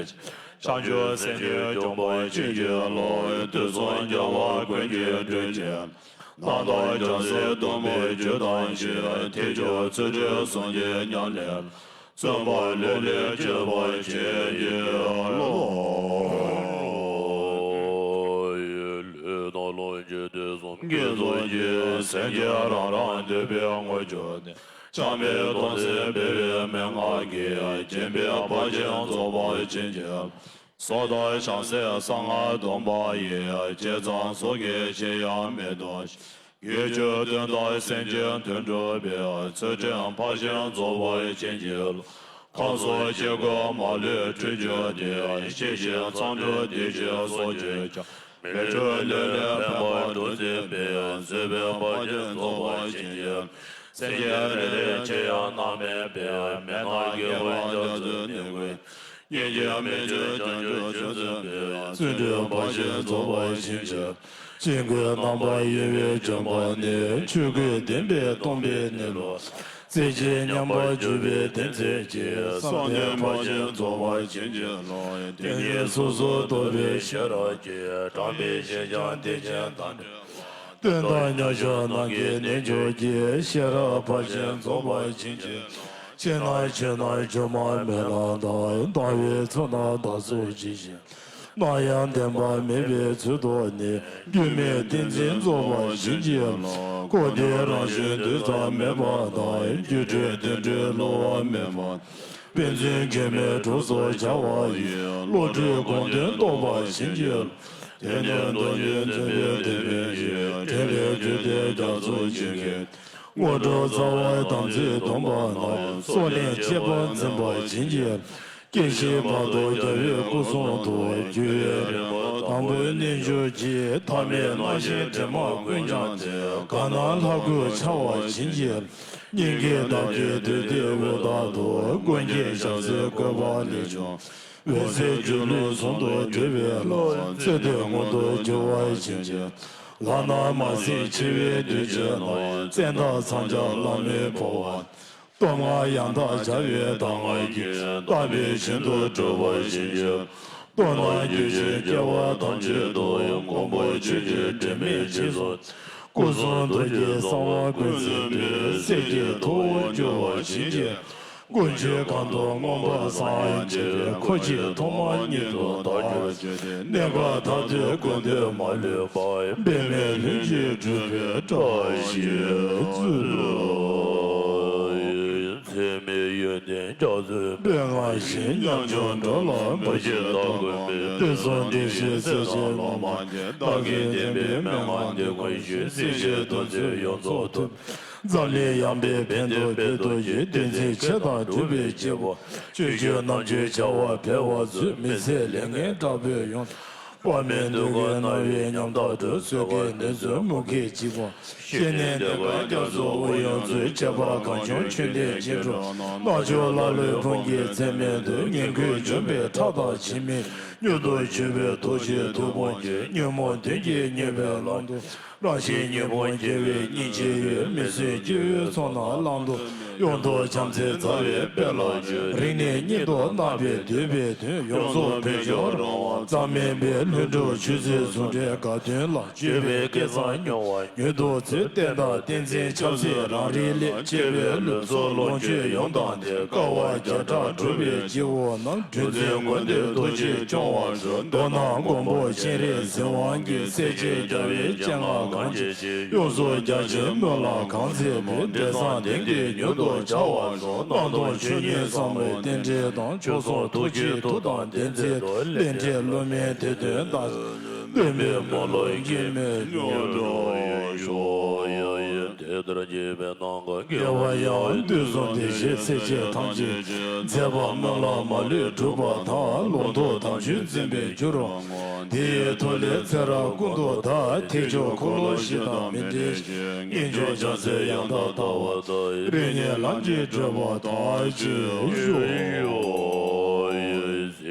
བྱང་ཆུབ་སེམས་ཀྱིས་འཇོམས་པར་བྱིན་གྱིས་རློབས། དུས་གསུམ་རྒྱལ་བ་ཀུན་གྱི་གྲུབ་ཆེན། རྣམ་དག་བྱང་སེམས་སྟོང་པའི་རྒྱུད་དང་བཅས། ཐེག་མཆོག་ཚུལ་ཁྲིམས་སངས་རྒྱས་ཉམས་ལེན། བརྩོན་པ་ལྷུར་ལེན་སྤྱོད་པར་བྱིན་གྱིས་རློབས། ལུས་དང་ལོངས་སྤྱོད་དུས་གསུམ་གྱི་ཚོགས་ཀྱིས། སེམས་ཅན་རང་རང་འདོད་པའི་དངོས་གྱུར་ནི། བྱམས་པའི་སྟོང་གསལ་སྤེལ་བའི་མན་ངག་གིས། སྦྱིན་པའི་བག་ཅན་རྫོགས་པར་བྱིན་གྱིས། སོགས་དང་བྱང་སེམས་གསང་སྔགས་སྡོམ་པ་ཡིས། བྱས་ཙང་སོ་སྐྱེ་ཕྱིར་ཡང་མི་ལྡོག་ཅིང་། ཡིད་དཔྱོད་དོན་དམ་སེམས་ཅན་དོན་གྲུབ་པའི། ཚུལ་ཁྲིམས་ཕར་ཕྱིན་རྫོགས་པར་བྱིན་གྱིས་རློབས། ཁམས་གསུམ་སྐྱེ་དགུའི་མ་ལུས་འཁྲུད་གྱུར་ཏེ། ཤེས་བཞིན་མཚམས་སྦྱོར་སྡིག་བྱས་སྲོག་གཅོད་ཀྱང་། མི་འཁྲུགས་ལས་ལས་ཕན་པ་སྒྲུབ་བརྩོན་པའི། བཟོད་པའི་བག་ཅན་རྫོགས་པར་བྱིན་གྱིས། སེམས་ཅན་རེ་རེ་ཕྱིར་ཡང་མནར་མེད་པའི། མི་སྣང་སྐྱེ་བོའི་རྒྱ་མཚོའི་གནས་ཀུན། སྙིང་རྗེ་མི་བསྐྱོད་བྱང་ཆུབ་སྤྱོད་བརྩོན་པའི། བརྩོན་འགྲུས་བག་ཅན་རྫོགས་པར་བྱིན་གྱིས། སྤྱན་དགུའི་རྣམ་པར་དབྱེ་བའི་བརྗོད་པ་ནི། ཆོས་ཀུན་བདེན་པས་སྟོང་པའི་གནས་ལུགས། རྩེ་གཅིག་མཉམ་པར་གྱུར་པའི་དེམ་ཅིག་གིས། བསམ་གཏན་ཕར་ཕྱིན་རྫོགས་པར་བྱིན་གྱིས་རློབས། དེ་ཉིད་སོ་སོར་རྟོག་པའི་ཤེས་རབ་ཀྱིས། དྲངས་པའི་ཞེན་བྱ་དེ་ཉིད་དང་བྲལ་བ། དོན་དམ་མཉམ་བཞག་ནམ་མཁའི་གནས་མཆོག་གི། ཤེས་རབ་ཕར་ཕྱིན་རྫོགས་པར་བྱིན་གྱིས། ཕྱི་ནང་ཕྱི་ནང་སྒྱུ་མ་མེད་ལ་བལྟ། ལྟ་བའི་ཚུལ་རྣམས་བདག་སོགས་ཇི་བཞིན། སྣང་ཡང་བདེན་པ་མེད་པའི་ཚུལ་རྟོགས་ནས། སྒྱུ་མའི་ཏིང་འཛིན་རྫོགས་པར་བྱིན་གྱིས་རློབས། འཁོར་འདས་རང་བཞིན་འདུས་ཙམ་མེད་པ་དང་། སྒྱུ་འཕྲུལ་རྟེན་འབྲེལ་བསླུ་བ་མེད་པ། དཔེ་མཚོན་གེགས་མེད་གྲོགས་སུ་བྱ་བ་ཡི། བློ་གྲོས་དགོངས་དོན་རྟོགས་པར་བྱིན་གྱིས་རློབས། དེ་ནས་མདོ་རྒྱུད་འཛིན་པའི་དེ་ཕན་ཡོན། ཕྲིན་ལས་རྒྱུད་སྡེ་རྒྱ་མཚོ་ཆེ་ཁའི། དངོས་གྲུབ་རྩ་བའི་དམ་ཚིག་སྡོམ་པ་རྣམས། སྲོག་ལེན་བྱེད་པར་འཛིན་པར་བྱིན་གྱིས། སྐྱེ་ཤི་བར་དོ་རྒྱལ་བའི་སྐུ་གསུང་ཐུགས། འགྱུར་བའི་རིམ་པ་དང་པོའི་རྣལ་འབྱོར་གྱིས། ཐ་མལ་སྣང་ཞེན་དྲི་མ་ཀུན་སྦྱངས་ཏེ། གང་སྣང་ལྷ་སྐུར་འཆར་བར་བྱིན་གྱིས། སྙིང་གའི་འདབ་བརྒྱད་བདུད་སྡེ་དབུས་དག་ཏུ། མགོན་གྱི་ཞབས་སྲིད་བཀོད་པ་ལས་བྱུང་། འོད་ཟེར་སྒྱུ་ལུས་ཟུང་དུ་འབྲེལ་བའི་བློ། ཚེ་འདི་མངོན་དུ་འགྱུར་བར་བྱིན་གྱིས། ལག་ན་མ་ཟིན་འཆི་བའི་དུས་ཀྱི་ནང་། བཙན་དང་ཚངས་སྦྱངས་ལྷ་མིའི་འཕོ་བ། སྟོབས་མངའ་ཡང་དག་བྱ་བའི་གདམས་ངག་གིས། བརྟན་པའི་ཞིང་དུ་སྒྲུབ་པར་བྱིན་གྱིས། སྟོབས་རྣམས་རྒྱུད་ཆེན་སྐྱེ་བ་ཐམས་ཅད་དུ། མགོན་པོ་ཆོས་ཀྱི་སྒྲོན་མེ་རྗེས་སུ། སྐུ་གསུང་ཐུགས་ཀྱི་གསང་བ་ཀུན་འཛིན་པའི། སྲས་ཀྱི་ཐུ་བོར་འགྱུར་བར་བྱིན་གྱིས། དཀོན་མཆོག་གང་དུ་མངོན་པར་སངས་རྒྱས་པའི། འཁོར་གྱི་ཐོག་མ་ཉིད་དུ་བདག་གིར་བཅས་ཏེ། གནས་སྐབས་མཐར་ཐུག་ཀུན་ཏུ་མ་ལུས་པ། འབད་མེད་ལྷུན་གྱིས་གྲུབ་པའི་བཀྲ་ཤིས་སྩོལ། ཚད་མེད་ཡོན་ཏན་རྒྱ་མཚོའི་དཔལ་མངའ་ཞིང་། ཉམ་ཆུང་འགྲོ་ལ་མ་ཞིག་བདག་མགོན་པོས། དུས་གསུམ་བདེ་གཤེགས་སྲས་ཆེན་ལོ་མ་འདས། བདག་གིས་བསྟན་པའི་མན་ངག་འདི་ཀུན་ཞུས། སྲིད་ཞིའི་དོན་མཛད་ཡོངས་རྫོགས་ཐུབ། འཛམ་གླིང་ཡངས་པའི་བོན་དུ་སྤེལ་ཏོ་ཡི། བསྟན་འཛིན་ཆེ་དང་གྲུབ་པའི་སྐྱེས་བུ། ཆོས་སྤྱོད་རྣལ་འབྱོར་བྱ་བ་འཕེལ་བར་མཛོད། མི་ཚེ་ལས་ངན་དྲག་པོས་ཡོངས། དཔག་མེད་གདུལ་དཀའི་རྣམ་གཡེང་ཉམ་ཐག་སྒྲོལ། བསོད་དཀའི་ནད་མཚོན་མུ་གེས་འཇིགས་པ། ཤི་ནས་འདོད་དཀའ་རྒྱ་མཚོའི་དབུགས་དབྱུང་མཛོད། ཆད་པ་གང་བྱུང་ཆོས་འདིར་སྤྱན་དྲངས། རྣལ་འབྱོར་ཀླ་ཀློའི་དཔུང་གིས་ཚད་མེད་དུ། ངན་སྐུལ་འཇོམས་པའི་ཁྲག་དང་ཕྱི་མའི། མྱུར་དུ་མཆོད་པའི་ཐུགས་རྗེས་ཐུགས་དཔུང་འགྱུར། ཉོན་མོངས་གདོན་གྱིས་མྱོས་པའི་ལམ་དུ། རང་བཞིན་ཉོན་མོངས་རྒྱལ་བའི་སྙིང་རྗེའི་འོད། མི་བཟོད་སྐྱེ་བོའི་ཚོགས་རྣམས་བླང་དོར། ཡོངས་རྫོགས་བྱམས་བརྩེ་མཛའ་བའི་དཔལ་ལ་བརྗོད། རིང་ནས་ཉིད་དུ་བརྣག་པའི་འདོད་པའི་དོན། ཡོངས་རྫོགས་བོད་ལྗོངས་རང་དབང་རྩ་མེད་པའི། ལྷུན་གྲུབ་ཆོས་ཚུལ་ཟུང་འབྲེལ་དགའ་སྟོན་ལ། བརྗོད་པའི་སྐལ་བཟང་མྱུར་བར་མྱུར་དུ་སྩོལ། བསྟན་དང་བསྟན་འཛིན་ཆབ་སྲིད་རང་རིགས་ལས། གཅེས་པའི་ལུས་སྲོག་ལོངས་སྤྱོད་ཡོངས་བཏང་སྟེ། དཀའ་བ་བརྒྱ་ཕྲག་སྒྲུབ་པའི་སྐྱེ་བོ་རྣམས། གྲུ་འཛིན་མགོན་དེས་ཐུགས་རྗེས་སྐྱོང་བར་ཞུ། མདོར་ན་མགོན་པོ་སྤྱན་རས་གཟིགས་དབང་གིས། སྲས་བཅས་རྒྱལ་བའི་སྤྱན་སྔར་གང་མཇལ་ཅི། ཡོངས་སུ་རྒྱ་ཆེའི་སྨོན་ལམ་གང་མཛད་པའི། འབྲས་བཟང་དེང་འདིར་མྱུར་དུ་བྱ་བར་ཤོག། སྣང་སྟོང་ཆོས་ཉིད་ཟབ་མོའི་རྟེན་འབྲེལ་དང་། མཆོག་གསུམ་ཐུགས་རྗེའི་མཐུ་དང་ལྡན་ཚེ་དུ། སླད་འབྲས་བསླུ་མེད་དེ་དོན་དག། སྟོན་པའི་སྨོན་ལམ་སྐྱེ་མེད་མྱུར་དུ་ཤོག། དེ་ལྟར་བགྱིས་པའི་རྣམས་ཀྱི་དགེ་བ་ཡང་། དུས་གསུམ་བདེ་གཤེགས་སྲས་བཅས་ཐམས་ཅད་ཀྱི། མཛད་པ་སྨོན་ལམ་མ་ལུས་འགྲུབ་པ་དང་། ལུང་རྟོགས་དམ་ཆོས་འཛིན་པའི་རྒྱུར་བསྔོ། དེ་ཡི་མཐུ་ལས་ཚེ་རབས་ཀུན་ཏུ་བདག། ཐེག་མཆོག་འཁོར་ལོ་བཞི་དང་མི་འབྲལ་ཞིང་། སྙིང་རྗེ་བྱང་སེམས་ཡང་དག་ལྟ་བ་དང་། རིགས་ངེས་ལམ་གྱིས་བགྲོད་པ་དག་ཅེས་ཞུ།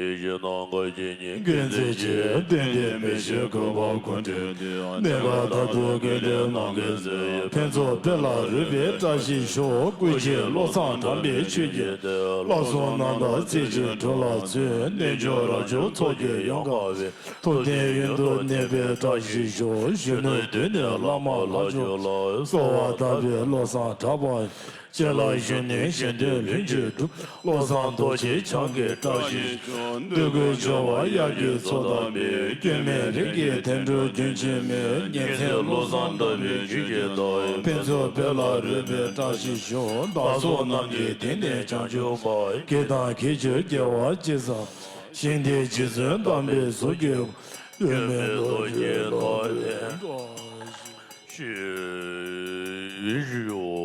ཡེ་ཤེས་ནམ་མཁའ་ཇི་སྙེད་ཀུན་མཛེས་ཀྱི། རྟེན་འབྲེལ་མི་ཤིགས་གུས་པ་ཀུན་འདུས་ཏེ། གནས་སྐབས་མཐར་ཐུག་ཀུན་འདུས་རྣམ་མཁྱེན་མཛོད། ཕུན་ཚོགས་དཔལ་ལ་རོལ་པའི་བཀྲ་ཤིས་ཤོག །སྐུ་མཁྱེན་བློ་བཟང་གྲགས་པའི་ཆོས་ཀྱི་བདག །ལྷ་སྲུང་རྣམས་དང་རྩེ་གཅིག་གྲོགས་ལ་བརྩོན། རྣལ་འབྱོར་རབ་མཆོག་ཚོགས་ཀྱིས་ཡོངས་བཀང་བའི། ཐུབ་བསྟན་ཡུན་དུ་གནས་པའི་བཀྲ་ཤིས་ཤོག །གཞོན་ནུའི་དུས་ནས་བླ་མ་ལྷ་མཆོག་ལ། གསོལ་བ་བཏབ་པའི་བློ་བཟང་གྲགས་པ། ཅི་ལ་ཞུ་ནས་གཞན་དོན་ལྷུན་གྱིས་གྲུབ། བློ་བཟང་རྡོ་རྗེ་འཆང་གི་བཀྲ་ཤིས་ཤོག །འདོད་དགུའི་འབྱོར་བ་དབྱར་གྱི་མཚོ་ལྟ་བུའི། སྐྱོན་མེད་རིགས་ཀྱི་དོན་གྲུབ་རྒྱུན་ཆད་མེད། ཉིན་མཚན་བློ་བཟང་ལྟ་བུའི་རྒྱུད་ཀྱི་བདག །ཕུན་ཚོགས་དཔལ་ལ་རོལ་པའི་བཀྲ་ཤིས་ཤོག །བདག་སོགས་རྣམས་ཀྱི་དེང་ནས་བྱང་ཆུབ་པ། སྐྱེ་དང་སྐྱེ་འཆི་སྐྱེ་བ་ཅི་བསམ། ཞིང་དེར་རྗེ་བཙུན་དམ་པའི་གཟུགས་ཀྱི། སྐྱོན་མེད་རྡོ་རྗེའི་བདག་ལས་བཀྲ་ཤིས་ཤོག་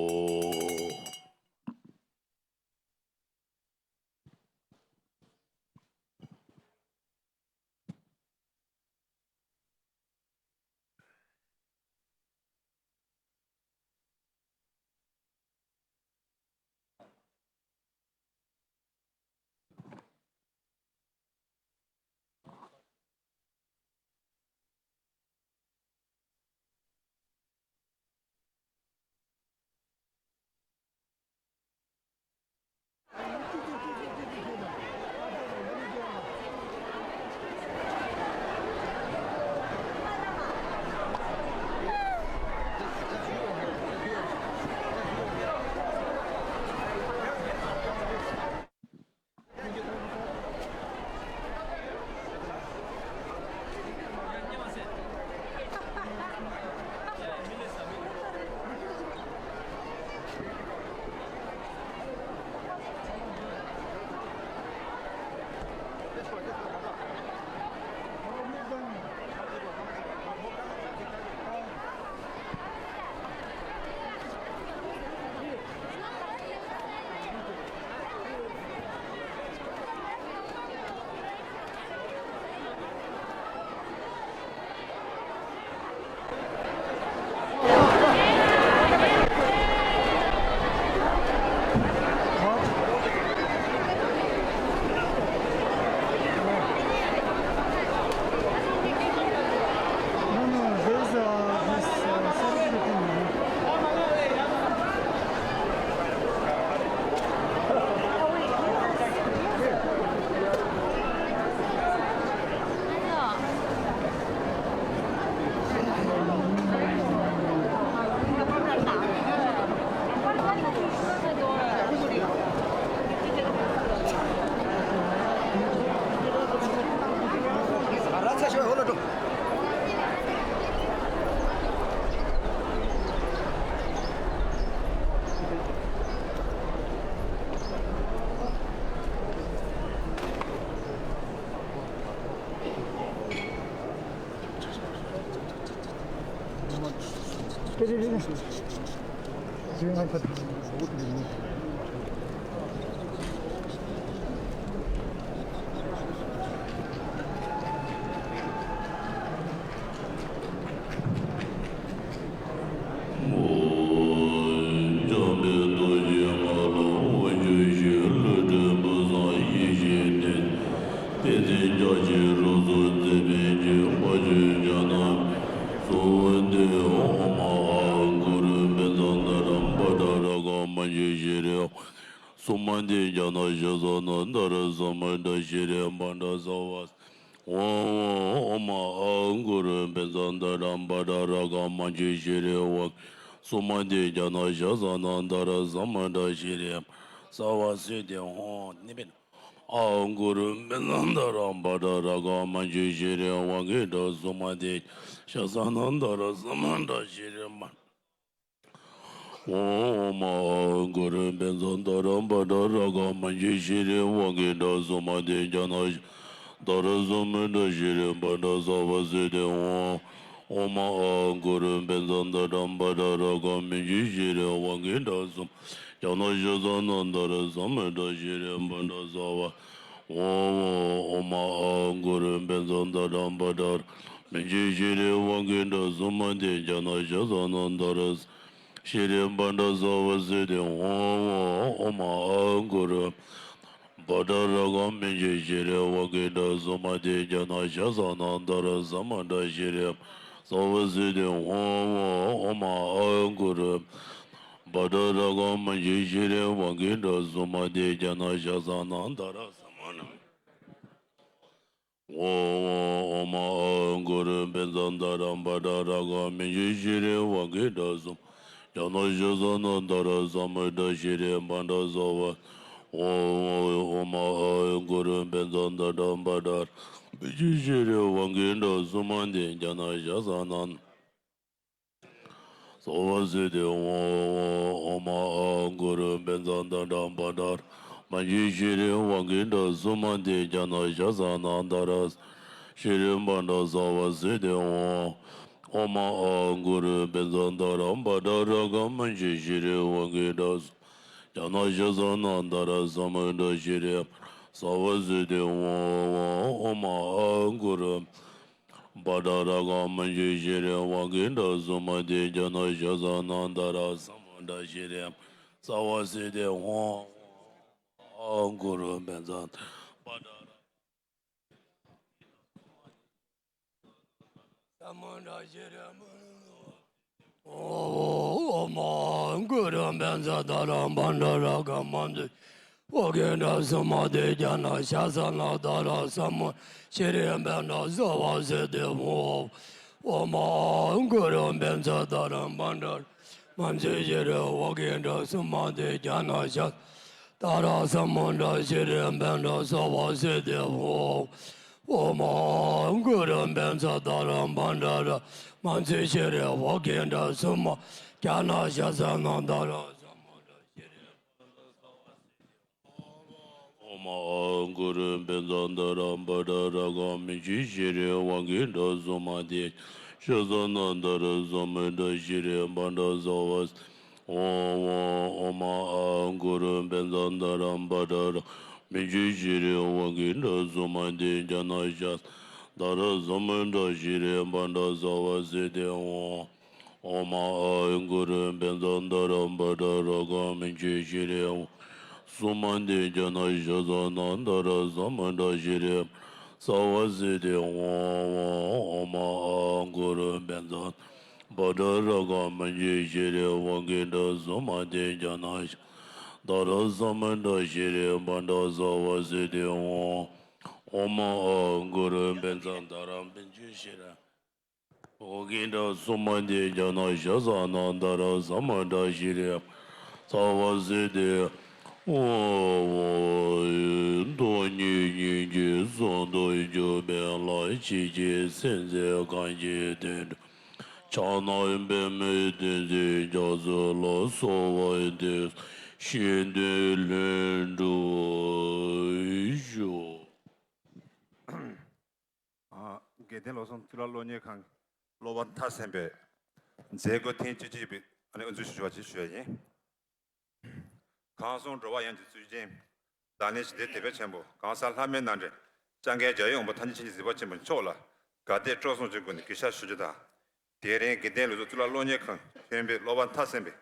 འཇམ་དཔལ་རྡོ་རྗེ་ངག་དབང་ཆོས་ཀྱི་བློ་གྲོས་བུམ་བཟང་ཡེ་ཤེས་ལྡན། དཔལ་ལྡན་རྒྱ་ཆེན་རབ་གསལ་མཛད་པའི་རྗེ་མ་ཆོས་རྒྱ་ནག་སུ་འདི་ཨོ་མ་ཨ་གུ་རུ་བཛྲ་ཏ་ར་བྷ་དྲ་ར་ག་མ་ཇི་ཤྲཱི་སུ་མ་ཏི་ཛྙཱ་ན་ཤ་ས་ན་དྷ་ར་ས་མུ་དྲ་ཤྲཱི་བྷ་དྲ་སརྦ། ཨོ་མ་ཨ་གུ་རུ་བཛྲ་ཏ་ར་བྷ་དྲ་ར་ག་མ་ཇི་ཤྲཱི་ཝ་སུ་མ་ཏི་ཛྙཱ་ན་ཤ་ས་ན་དྷ་ར་ས་མུ་དྲ་ཤྲཱི་སརྦ་སུ་དེ་ཧོ་ནི་པེ་ཨ་གུ་རུ་བཛྲ་ཏ་ར་བྷ་དྲ་ར་ག་མ་ཇི་ཤྲཱི་ཝ་གི་དྲ་སུ་མ་ཏི་ཤ་ས་ན་དྷ་ར་ས་མུ་དྲ་ཤྲཱི་བྷ། ཨོ་མ་ཨ་གུ་རུ་བཛྲ་ཏ་ར་བྷ་དྲ་ར་ག་མ་ཇི་ཤྲཱི་ཝ་གི་དྲ་སུ་མ་ཏི་ཛྙཱ་ན་ཤ་དྷ་ར་ས་མུ་དྲ་ཤྲཱི་བྷ་དྲ་སརྦ་སུ་དེ་ཧོ། ཨོ་མ་ཨ་གུ་རུ་བཛྲ་ཏ་ར་བྷ་དྲ་ར་ག་མ་ཇི་ཤྲཱི་ཝ་གི་དྲ་སུ་ཛྙཱ་ན་ཤ་ས་ན་དྷ་ར་ས་མུ་དྲ་ཤྲཱི་བྷ་དྲ་སརྦ། ཨོ་ཨོ་མ་ཨ་གུ་རུ་བཛྲ་ཏ་ར་བྷ་དྲ་ར་ག་མ་ཇི་ཤྲཱི་ཝ་གི་དྲ་སུ་མ་ཏི་ཛྙཱ་ན་ཤ་ས་ན་དྷ་ར་ཤྲཱི་བྷ་དྲ་སརྦ་སུ་དེ་ཧོ། ཨོ་མ་ཨ་གུ་རུ་ བཛྲ་རཀྵ་མཉྫུ་ཤྲཱི་བྷ་གི་ཏ་སུ་མ་ཏི་ཛྙཱ་ན་ཤ་ས་ན་དྷ་ར་ས་མུ་དྲ་ཤྲཱི་ས་བ་སིདྡྷི་ཧོ། ཨོ་མ་ཨ་གུ་རུ། བཛྲ་རཀྵ་མཉྫུ་ཤྲཱི་བྷ་གི་ཏ་སུ་མ་ཏི་ཛྙཱ་ན་ཤ་ས་ན་དྷ་ར་ས་མུ་དྲ། ཨོ་མ་ཨ་གུ་རུ་བཛྲ་དྷ་ར། བཛྲ་རཀྵ་མཉྫུ་ཤྲཱི་བྷ་གི་ཏ་སུ་མ་ཏི་ཛྙཱ་ན་ཤ་ས་ན་དྷ་ར་ས་མུ་དྲ་ཤྲཱི་ས་བ་སིདྡྷི་ཧོ། ཨོ་མ་ཨ་གུ་རུ་བཛྲ་དྷ་ར། བཛྲ་རཀྵ་མཉྫུ་ཤྲཱི་བྷ་གི་ཏ་སུ་མ་ཏི་ཛྙཱ་ན་ཤ་ས་ན་ས་བ་སིདྡྷི་ཧོ། ཨོ་མ་ཨ་གུ་རུ་བཛྲ་དྷ་ར། བཛྲ་རཀྵ་མཉྫུ་ཤྲཱི་བྷ་གི་ཏ་སུ་མ་ཏི་ཛྙཱ་ན་ཤ་ས་ན་དྷ་ར་ཤྲཱི་ས་བ་སིདྡྷི་ཧོ། ཨོ་མ་ཨ་གུ་རུ་བཛྲ་དྷ་ར། བཛྲ་རཀྵ་མཉྫུ་ཤྲཱི་བྷ་གི་ཏ་སུ་མ་ཏི་ཛྙཱ་ན་ཤ་ས་ན་དྷ་ར་ས་མུ་དྲ་ཤྲཱི་ས་བ་སིདྡྷི་ཧོ། ཨོ་མ་ཨ་གུ་རུ། བཛྲ་རཀྵ་མཉྫུ་ཤྲཱི་བྷ་གི་ཏ་སུ་མ་ཏི་ཛྙཱ་ན་ཤ་ས་ན་དྷ་ར་ས་མུ་དྲ་ཤྲཱི་ས་བ་སིདྡྷི་ཧོ། ཨ་གུ་རུ་བཛྲ་དྷ་ར། ས་མུ་དྲ་ཤྲཱི་ཨོ་མ་གུ་རུ་བཛྲ་དྷ་ར། བཛྲ་རཀྵ་མཉྫུ་བྷ་གི་ཏ་སུ་མ་ཏི་ཛྙཱ་ན་ཤ་ས་ན་དྷ་ར་ས་མུ་ཤྲཱི་བཛྲ་ས་བ་སིདྡྷི་ཧོ། ཨོ་མ་གུ་རུ་བཛྲ་དྷ་ར། བཛྲ་མཉྫུ་ཤྲཱི་བྷ་གི་ཏ་སུ་མ་ཏི་ཛྙཱ་ན་ཤ་ས་དྷ་ར་ས་མུ་དྲ་ཤྲཱི་བཛྲ་ས་བ་སིདྡྷི་ཧོ། ཨོ་མ་གུ་རུ་བཛྲ་དྷ་ར། བཛྲ་རཀྵ་མཉྫུ་ཤྲཱི་བྷ་གི་ཏ་སུ་མ་ཏི་ཛྙཱ་ན་ཤ་ས་ན་དྷ་ར་ས་མུ་དྲ་ཤྲཱི་ས་བ་སིདྡྷི་ཨོ་མ་ཨ་གུ་རུ་བཛྲ་དྷ་ར། བཛྲ་རཀྵ་མཉྫུ་ཤྲཱི་བྷ་གི་ཏ་སུ་མ་ཏི་ཤ་ས་ན་དྷ་ར་ས་མུ་དྲ་ཤྲཱི་ས་བ་སིདྡྷི་ཧོ། ཨོ་མ་ཨ་གུ་རུ་བཛྲ་དྷ་ར། བཛྲ་རཀྵ་མཉྫུ་ཤྲཱི་བྷ་གི་ཏ་སུ་མ་ཏི་ཛྙཱ་ན་ཤ་ས་ན་དྷ་ར་ས་མུ་དྲ་ཤྲཱི་ས་བ་སིདྡྷི་ཧོ། ཨོ་མ་ཨ་གུ་རུ་བཛྲ་དྷ་ར། བཛྲ་རཀྵ་མཉྫུ་ཤྲཱི་ས་བ་སིདྡྷི་ཧོ། ཨོ་མ་ཨ་གུ་རུ་བཛྲ་དྷ་ར། བཛྲ་རཀྵ་མཉྫུ་ཤྲཱི་བྷ་གི་ཏ་སུ་མ་ཏི་ཛྙཱ་ན་ཤ་ས་ན་དྷ་ར་ས་མུ་དྲ་ཤྲཱི་ས་བ་སིདྡྷི་ཧོ། ཨོ་མ་ཨ་གུ་རུ་བཛྲ་དྷ་ར། བཛྲ་རཀྵ་མཉྫུ་ཤྲཱི་བྷ་གི་ཏ་སུ་མ་ཏི་ཛྙཱ་ན་ཤ་ས་ན་དྷ་ར་ས་མུ་དྲ་ཤྲཱི་ས་བ་སིདྡྷི་ཧོ། ཨོ་མ་ཨ་གུ་རུ་བཛྲ་དྷ་ར། བཛྲ་ཤྲཱི་བྷ་གི་ཏ་སུ་མ་ཏི་ཛྙཱ་ན་ཤ་ས་ན་དྷ་ར་ས་མུ་དྲ་ཤྲཱི་ས་བ་སིདྡྷི་ཧོ། སྟོང་ཉིད་སྙིང་རྗེའི་ཟུང་དུ་འཇུག་པའི་ལྷ། ཆོས་ཀྱི་སེམས་ཅན་གང་ཞིག་དོན་དུ་ཕྱག་ན་པདྨོའི་གདན་འཛིན་རྒྱ་མཚོ་ལ། གསོལ་བ་འདེབས་སོ་གཞན་དོན་ལྷུན་གྲུབ་ཤོག། དགེ་ལྡན་བློ་བཟང་གཙུག་ལག་སློབ་གཉེར་ཁང་གི་སློབ་པ་མཐའ་གསུམ་པའི་མཛད་སྒོ་ཐེངས་བཅུ་གཅིག་པའི་ཨ་ནི་དབུ་འཛུགས་ཞུ་བ་ཅིག་ཞུ་ཡ་ཡིན། གང་གསུམ་འགྲོ་བ་ཡོངས་ཀྱི་གཙུག་རྒྱན། བདག་ཉིད་ཞི་བདེའི་དེད་དཔོན་ཆེན་པོ་གང་ཟག་ལྷ་མིའི་རྣམ་འདྲེན། སྐྱབས་མགོན་རྒྱལ་བའི་དབང་པོ་ཐམས་ཅད་མཁྱེན་ཅིང་གཟིགས་པ་ཆེན་པོ་མཆོག་ལ་དགའ་དད་སྤྲོ་གསུམ་གྱི་སྒོ་ནས་གུས་ཕྱག་ཞུ་རྒྱུ་དང་། དེ་རིང་དགེ་ལྡན་ལོ་ཙཱ་གཙུག་ལག་སློབ་གཉེར་ཁང་ཐོན་པའི་སློབ་པ་མཐའ་གསུམ་པའི་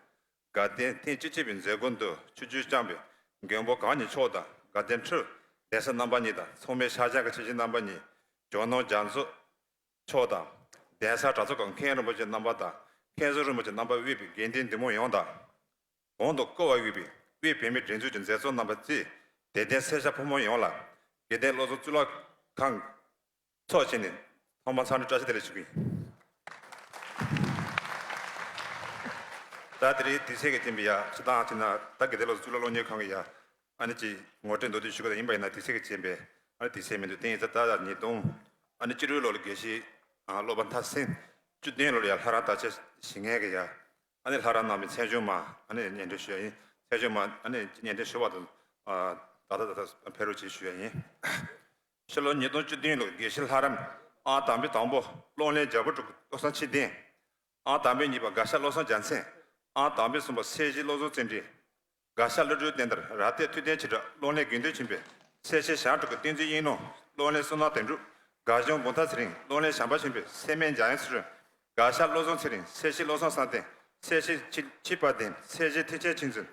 དགའ་ལྡན་ཐེངས་བཅུ་གཅིག་པའི་མཛད་སྒོ་འདིར་ཆིབས་བསྒྱུར་བསྐྱངས་པའི་མགོན་པོ་གང་ཉིད་མཆོག་དང་། དགའ་ལྡན་ཁྲི་གདན་ས་རྣམ་པ་གཉིས་དང་། ཚོགས་མི་ཤར་བྱང་གི་ཆིབས་ཞལ་རྣམ་པ་གཉིས། ཇོ་ནང་རྒྱ་མཚོ་མཆོག་དང་། གདན་ས་གྲྭ་ཚང་གི་མཁན་རིན་པོ་ཆེ་རྣམ་པ་དང་། མཁན་ཟུར་རིན་པོ་ཆེ་རྣམ་པ་དབུས་པའི་དགེ་ལྡན་འདུས་མང་ཡོངས་དང་། གོང་དུ་བསྐོ་བ་དབུས་པའི་དབུས་བོད་མིའི་སྒྲིག་འཛུགས་ཀྱི་མཛད་གཙོ་རྣམ་པ་བཅས། དད་ལྡན་སེར་སྐྱ་ཕོ་མོ་ཡོངས་ལ་དགེ་ལྡན་བློ་བཟང་གཙུག་ལག་ཁང་ཚོགས་ཆེན་ནས་ཐོག་མར་འཚམས་འདྲི་བཀྲ་ཤིས་བདེ་ལེགས་ཞུ་གི་ཡིན། ད་དེ་རིང་དུས་ཚོད་ཀྱི་རྐྱེན་པས་ཡ་སྤྱིར་བཏང་བྱས་ན་ད་དགེ་ལྡན་བློ་བཟང་གཙུག་ལག་སློབ་གཉེར་ཁང་གི་ཡ་ཨ་ནི་ཅིག་ངོ་སྤྲོད་མདོར་བསྡུས་ཞུ་གི་ཡིན་པ་ཡིན་ན། དུས་ཚོད་ཀྱི་རྐྱེན་པས་ཨ་ནི་དུས་ཚོད་མི་འདུག་དེ་ཡིན་ཙང་ད་ཉིས་སྟོང་ཨ་ནི་བཅུ་དྲུག་ལོ་ལ་དགེ་བཤེས་ཨ་སློབ་པ་མཐར་ཕྱིན། བཅུ་བདུན་ལོ་ལ་ཡ་ལྷ་རམས་དར་ཆེན་བཞེངས་མཁན་གྱི་ཡ་ཨ་ནི་ལྷ་རམས་གནང་བའི་མཚན་བྱོན་མ་ཨ་ནི་སྙན་སྒྲོན་ཞུ་ཡ་ཡིན། མཚན་བྱོན་མ་ཨ་ནི་སྙན་སྒྲོན་ཞུ་བ་དང་ཨ་ད་ལྟ་ད་ལྟ་ཕེབས་རོགས་བྱེད་ཞུ་ཡ་ཡིན། ཕྱི་ལོ་ཉིས་སྟོང་བཅུ་བདུན་ལོའི་དགེ་བཤེས་ལྷ་རམས་ཨང་དང་པོའི་དང་པོ་ཀློང་ལེན་རྒྱལ་པོ་སྤྲུལ་སྐུ་བློ་བཟང་ཁྲི་བདེན། ཨང་དང་པོའི་གཉིས་པ་དགའ་ཤགས་བློ་བཟང་རྒྱལ་མཚན། ཨང་དང་པོའི་གསུམ་པ་སྲས་བཞི་བློ་བཟང་བརྩོན་འགྲུས། དགའ་ཤགས་ཀླུ་སྒྲུབ་བསྟན་དར། རྭ་སྟོད་ཐུབ་བསྟན་ཆོས་གྲགས། ཀློང་ལེན་དགེ་འདུན་ཆོས་འཕེལ། སྲས་བཞི་ཞང་སྤྲུལ་སྐུ་བསྟན་འཛིན་དབྱིག་ནོར། ཀློང་ལེན་བསོད་ནམས་དོན་གྲུབ། དགའ་ཆུང་འབུམ་ཐང་ཚེ་རིང་། ཀློང་ལེན་བྱམས་པ་ཆོས་འཕེལ། སྲས་སྨན་འཇམ་དབྱངས་ཚེ་རིང་། དགའ་ཤགས་བློ་བཟང་ཚེ་རིང་། སྲས་བཞི་བློ་བཟང་བསམ་གཏན། སྲས་བཞི་ཁྱི་ཁྱི་དཔལ་ལྡན། སྲས་བཞི་ཐེག་ཆེན་ཆོས་འཛིན།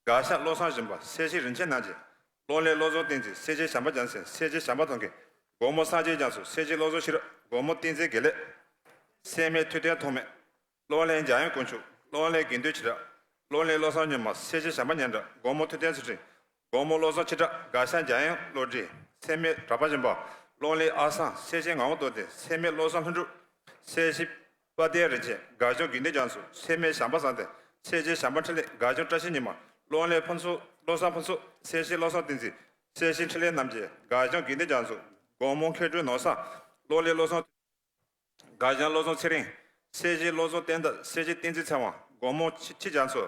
དགའ་ཤགས་བློ་བཟང་སྦྱིན་པ། སྲས་བཞི་རིན་ཆེན་རྣམ་རྒྱལ། གློག་ཀླད་བློ་བཟང་བསྟན་འཛིན། སྲས་ཆེན་བྱམས་པ་རྒྱལ་མཚན། སྲས་ཆེན་བྱམས་པ་ཐོན་ཁུངས། དགོང་མོ་སངས་རྒྱས་རྒྱ་མཚོ། སྲས་ཆེན་བློ་བཟང་ཤེས་རབ། དགོང་མོ་བསྟན་འཛིན་དགེ་ལེགས། སྲས་མོ་ཐུབ་བསྟན་ཐོགས་མེད། གློག་ཀླད་འཇམ་དབྱངས་དཀོན་མཆོག་གློག་ཀླད་དགེ་འདུན་ཆེ་བྲག་གློག་ཀླད་བློ་བཟང་ཉི་མ། སྲས་ཆེན་བྱམས་པ་སྙན་གྲགས། དགོང་མོ་ཐུབ་བསྟན་ཚུལ་ཁྲིམས། དགོང་མོ་བློ་བཟང་ཆེ་བྲག་དགའ་ཤ་འཇམ་དབྱངས་བློ་གྲོས། སྲས་མོ་གྲགས་པ་སྦྱིན་པ། གློག་ཀླད་ཨ་སང་། སྲས་ཆེན་ངག་དབང་རྡོར་གདན། སྲས་མོ་བློ་བཟང་ལྷུན་གྲུབ། སྲས་ཆེན་དཔལ་ལྡན་རིན་ཆེན། དགའ་ལྗོངས་དགེ་འདུན་རྒྱ་མཚོ། སྲས་མོ་བྱམས་པ་བསམ་གཏན། སྲས་ཆེན་བྱམས་པ་འཕྲིན་ལས། དགའ་ལྗོངས་བཀྲ་ཤིས་ཉི་མ། གློག་ཀླད་ཕུན་ཚོགས། བློ་བཟང་ཕུན་ཚོགས། སྲས་ཆེན་བློ་བཟང་བསྟན་འཛིན། སྲས་ཆེན་འཕྲིན་ལས་རྣམ་རྒྱལ། དགའ་ལྗོངས་དགེ་འདུན་རྒྱ་མཚོ། དགོང་མོ་མཁས་གྲུབ་ནོར་བཟང་། གློག་ཀླད་བློ་བཟང་། དགའ་ལྗོངས་བློ་བཟང་ཚེ་རིང་། སྲས་ཆེན་བློ་བཟང་བསྟན་དར། སྲས་ཆེན་བསྟན་འཛིན་ཚེ་དབང་། དགོང་མོ་ཆེ་ཆེན་རྒྱ་མཚོ།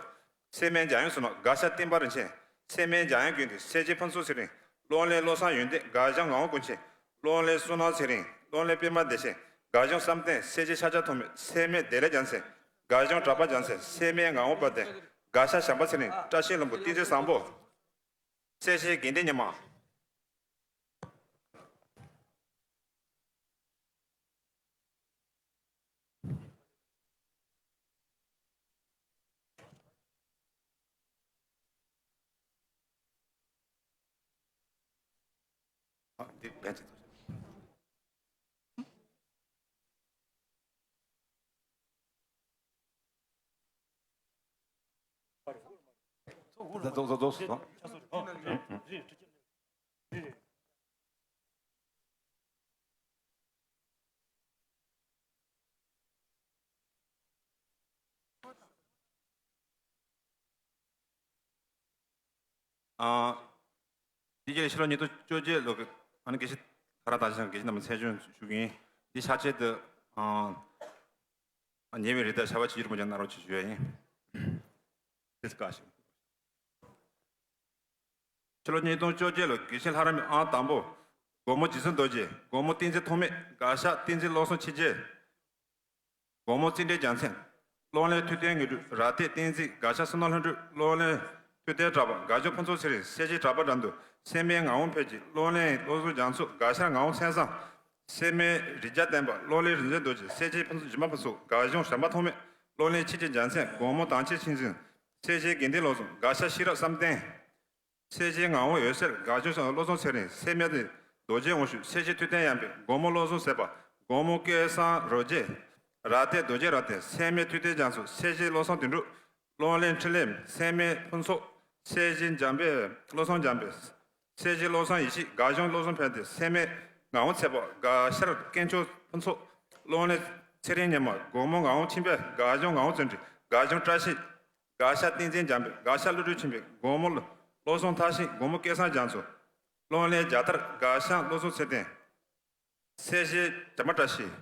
སྲས་མོ་འཇམ་དབྱངས་བསོད་ནམས། དགའ་ཤ་བསྟན་པ་རིན་ཆེན། སྲས་མོ་འཇམ་དབྱངས་དགེ་འདུན། སྲས་ཆེན་ཕུན་ཚོགས་ཚེ་རིང་། གློག་ཀླད་བློ་བཟང་ཡོན་ཏན། དགའ་ལྗོངས་ངག་དབང་ཀུན་མཁྱེན། གློག་ཀླད་བསོད་ནམས་ཚེ་རིང་། གློག་ཀླད་པད་མ་བདེ་ཆེན། དགའ་ལྗོངས་བསམ་གཏན། སྲས་ཆེན་ཤཱཀྱ་ཐོགས་མེད། སྲས་མོ་བདེ་ལེགས་རྒྱལ་མཚན། དགའ་ལྗོངས་གྲགས་པ་རྒྱལ་མཚན། སྲས་མོ་ངག་དབང་དཔལ་ལྡན། དགའ་ཤ་བྱམས་པ་ཚེ་རིང་། བཀྲ་ཤིས་ལྷུན་པོ། བསྟན་འཛིན་བཟང་པོ། སྲས་ཆེན་དགེ་འདུན་ཉི་མ། ཨ། འདི་བན་ཚེ་ཐོ། ད་རྫོགས་རྫོགས་རྫོགས་སོང་། ཨ། དེ་རྗེས་ཕྱི་ལོ་ཉིས་སྟོང་བཅོ་བརྒྱད་ལོ་གི་ཨ་ནི་དགེ་བཤེས་ཁ་རག་དང་ཞིང་དགེ་བཤེས་རྣམས་མཚན་བྱོན་ཞུ་གི་ཡིན། འདི་ཕྱག་ཆེད་དུ་ཨ་ཉེ་བའི་རི་དྭགས་ཤ་བ་ཆེ་ཡུལ་མོ་ཅན་གནང་རོགས་ཞུ་ཞུ་ཡ་ཡིན། དེ་ཚོ་བཀའ་ཞིག་ཕྱི་ལོ་ཉིས་སྟོང་བཅོ་བརྒྱད་ལོ་དགེ་བཤེས་ལྷ་རམས་པའི་ཨང་དང་པོ། དགོང་མོ་རྗེ་བཙུན་རྡོ་རྗེ། དགོང་མོ་བསྟན་འཛིན་ཐོགས་མེད། དགའ་ཤ་བསྟན་འཛིན་བློ་བཟང་ཆོས་རྒྱལ། དགོང་མོ་བརྩེ་འདྲའི་རྒྱལ་མཚན། གློག་ཀླད་ཐུབ་བསྟན་དངོས་གྲུབ། ར་སྟེང་བསྟན་འཛིན། དགའ་ཤ་བསོད་ནམས་ལྷུན་གྲུབ། གློག་ཀླད་ཐུབ་བསྟན་གྲགས་པ། དགའ་ལྗོངས་ཕུན་ཚོགས་ཚེ་རིང་། སྲས་ཆེན་གྲགས་པ་དགྲ་འདུལ། སྲས་མོ་ངག་དབང་འཕེལ་རྒྱས། གློག་ཀླད་བློ་བཟང་རྒྱ་མཚོ། དགའ་ཤ་ངག་དབང་མཚན་བཟང་། སྲས་མོ་རིག་བྱ་བསྟན་པ། གློག་ཀླད་རིག་འཛིན་རྡོ་རྗེ། སྲས་ཆེན་ཕུན་ཚོགས། སྦྱིན་པ་ཕུན་ཚོགས། དགའ་ལྗོངས་བྱམས་པ་ཐོགས་མེད། གློག་ཀླད་ཆོས་ཀྱི་རྒྱལ་མཚན། དགོང་མོ་དྭངས་ཆེན་ཆོས་འཛིན། སྲས་ཆེན་དགེ་འདུན་བློ་བཟང་། དགའ་ཤ་ཤེས་རབ་བསམ་གཏན། སྲས་ཆེན་ངག་དབང་འོད་གསལ། དགའ་ལྗོངས་བློ་བཟང་ཚེ་རིང་། སྲས་མོ་རྡོ་རྗེ་དབང་ཕྱུག། སྲས་ཆེན་ཐུབ་བསྟན་གཡང་འབེན། དགོང་མོ་བློ་བཟང་ཟད་པ། དགོང་མོ་སྐལ་བཟང་རྡོ་རྗེ། ར་སྟེང་རྡོ་རྗེ་རབ་བརྟན། སྲས་མོ་ཐུབ་བསྟན་རྒྱ་མཚོ། སྲས་ཆེན་བློ་བཟང་དོན་གྲུབ། གློག་ཀླད་འཕྲིན་ལས། སྲས་མོ་ཕུན་ཚོགས། སྲས་ཆེན་འཇམ་དཔལ། བློ་བཟང་འཇམ་དཔལ། སྲས་ཆེན་བློ་བཟང་ཡེ་ཤེས། དགའ་ལྗོངས་བློ་བཟང་ཕན་བདེ། སྲས་མོ་ངག་དབང་ཚེ་དཔག། དགའ་ཤ་དཀོན་མཆོག་ཕུན་ཚོགས། གློག་ཀླད་ཚེ་རིང་ཉི་མ། དགོང་མོ་ངག་དབང་ཆོས་འཕེལ། དགའ་ལྗོངས་ངག་དབང་བརྩོན་འགྲུས། དགའ་ལྗོངས་བཀྲ་ཤིས། དགའ་ཤ་བསྟན་འཛིན་འཇམ་དཔལ། དགའ་ཤ་ཀླུ་སྒྲུབ་ཆོས་འཕེལ། དགོང་མོ་བློ་བཟང་ཐར་ཤིང་། དགོང་མོ་སྐལ་བཟང་རྒྱ་མཚོ། གློག་ཀླད་རྒྱལ་དར། དགའ་ཤ་བློ་བཟང་ཚེ་བརྟན། སྲས་ཆེན་བྱམས་པ་བཀྲ་ཤིས།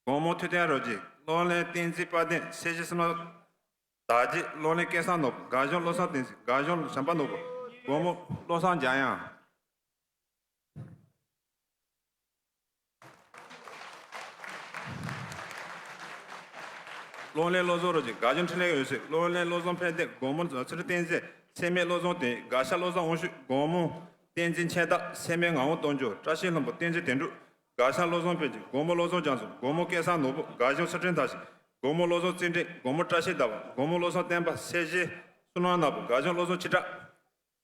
དགོང་མོ་ཐུབ་བསྟན་རྡོ་རྗེ། གློག་ཀླད་བསྟན་འཛིན་དཔལ་ལྡན། སྲས་ཆེན་བསོད་ནམས་དར་རྒྱས། གློག་ཀླད་སྐལ་བཟང་ནོར་བུ། དགའ་ལྗོངས་བློ་བཟང་བསྟན་འཛིན། དགའ་ལྗོངས་བྱམས་པ་ནོར་བུ། དགོང་མོ་བློ་བཟང་འཇམ་དབྱངས། གློག་ཀླད་བློ་བཟང་རྡོ་རྗེ། དགའ་ལྗོངས་འཕྲིན་ལས་འོད་ཟེར། གློག་ཀླད་བློ་བཟང་ཕན་བདེ། དགོང་མོ་ཚུལ་ཁྲིམས་བསྟན་འཛིན། སྲས་མོ་བློ་བཟང་བསྟན། དགའ་ཤ་བློ་བཟང་དབང་ཕྱུག། དགོང་མོ་བསྟན་འཛིན་ཆེན་བདག། སྲས་མོ་ངག་དབང་སྟོབས་འབྱོར། བཀྲ་ཤིས་ལྷུན་པོ། བསྟན་འཛིན་དོན་གྲུབ། དགའ་ཤ་བློ་བཟང་ཕན་བདེ། དགོང་མོ་བློ་བཟང་རྒྱ་མཚོ། དགོང་མོ་སྐལ་བཟང་ནོར་བུ། དགའ་ལྗོངས་ཚུལ་ཁྲིམས་ཐར་ཤིང་། དགོང་མོ་བློ་བཟང་བརྩེ་འདྲེན། དགོང་མོ་བཀྲ་ཤིས་ཟླ་བ། དགོང་མོ་བློ་བཟང་བསྟན་པ། སྲས་ཆེན་བསོད་ནམས་ནག་པོ། དགའ་ལྗོངས་བློ་བཟང་ཆོས་གྲགས།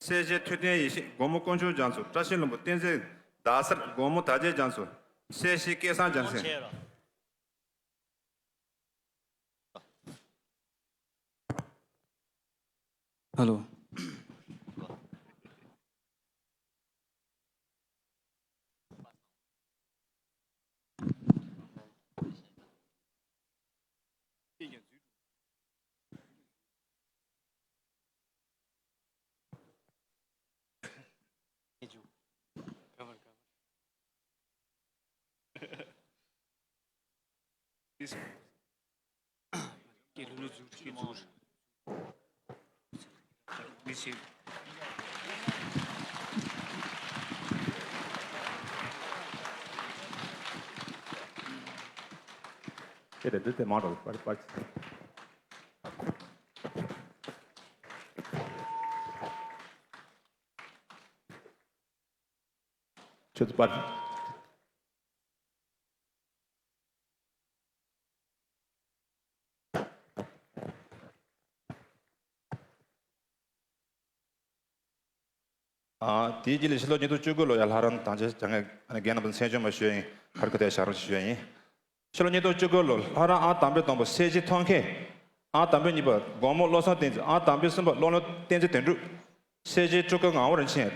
སྲས་ཆེན་ཐུབ་བསྟན་ཡེ་ཤེས། དགོང་མོ་དཀོན་མཆོག་རྒྱ་མཚོ། བཀྲ་ཤིས་ལྷུན་པོ། བསྟན་འཛིན་ཟླ་གསར། དགོང་མོ་དར་རྒྱས་རྒྱ་མཚོ། སྲས་ཆེན་སྐལ་བཟང་རྒྱལ་མཚན། ཧ་ལོ། དེ་རེད། འདི་དེ་མ་རེད། པར་པར། ཁྱོད་ཚོ་པར། ཨ། དེའི་རྗེས་ལ་ཕྱི་ལོ་ཉིས་སྟོང་བཅུ་དགུ་ལོ་ཡ་ལྷ་རམས་དང་ཆ་བྱ་ངན་རྒན་རྣམ་པ་མཚན་བྱང་མ་ཞུ་ཡ་ཡིན། ཁར་ཁ་དེ་བྱ་རོགས་ཞུ་ཡ་ཡིན། ཕྱི་ལོ་ཉིས་སྟོང་བཅུ་དགུ་ལོ་ལྷ་རམས་ཨང་དང་པོའི་དང་པོ་གསལ་བྱེད་ཐོག་མཁན། ཨང་དང་པོའི་གཉིས་པ་དགོང་མོ་བློ་བཟང་བསྟན་འཛིན། ཨང་དང་པོའི་གསུམ་པ་ཀློང་ལོ་བསྟན་འཛིན་དོན་གྲུབ། གསལ་བྱེད་སྤྲུལ་སྐུ་ངག་དབང་རིན་ཆེན།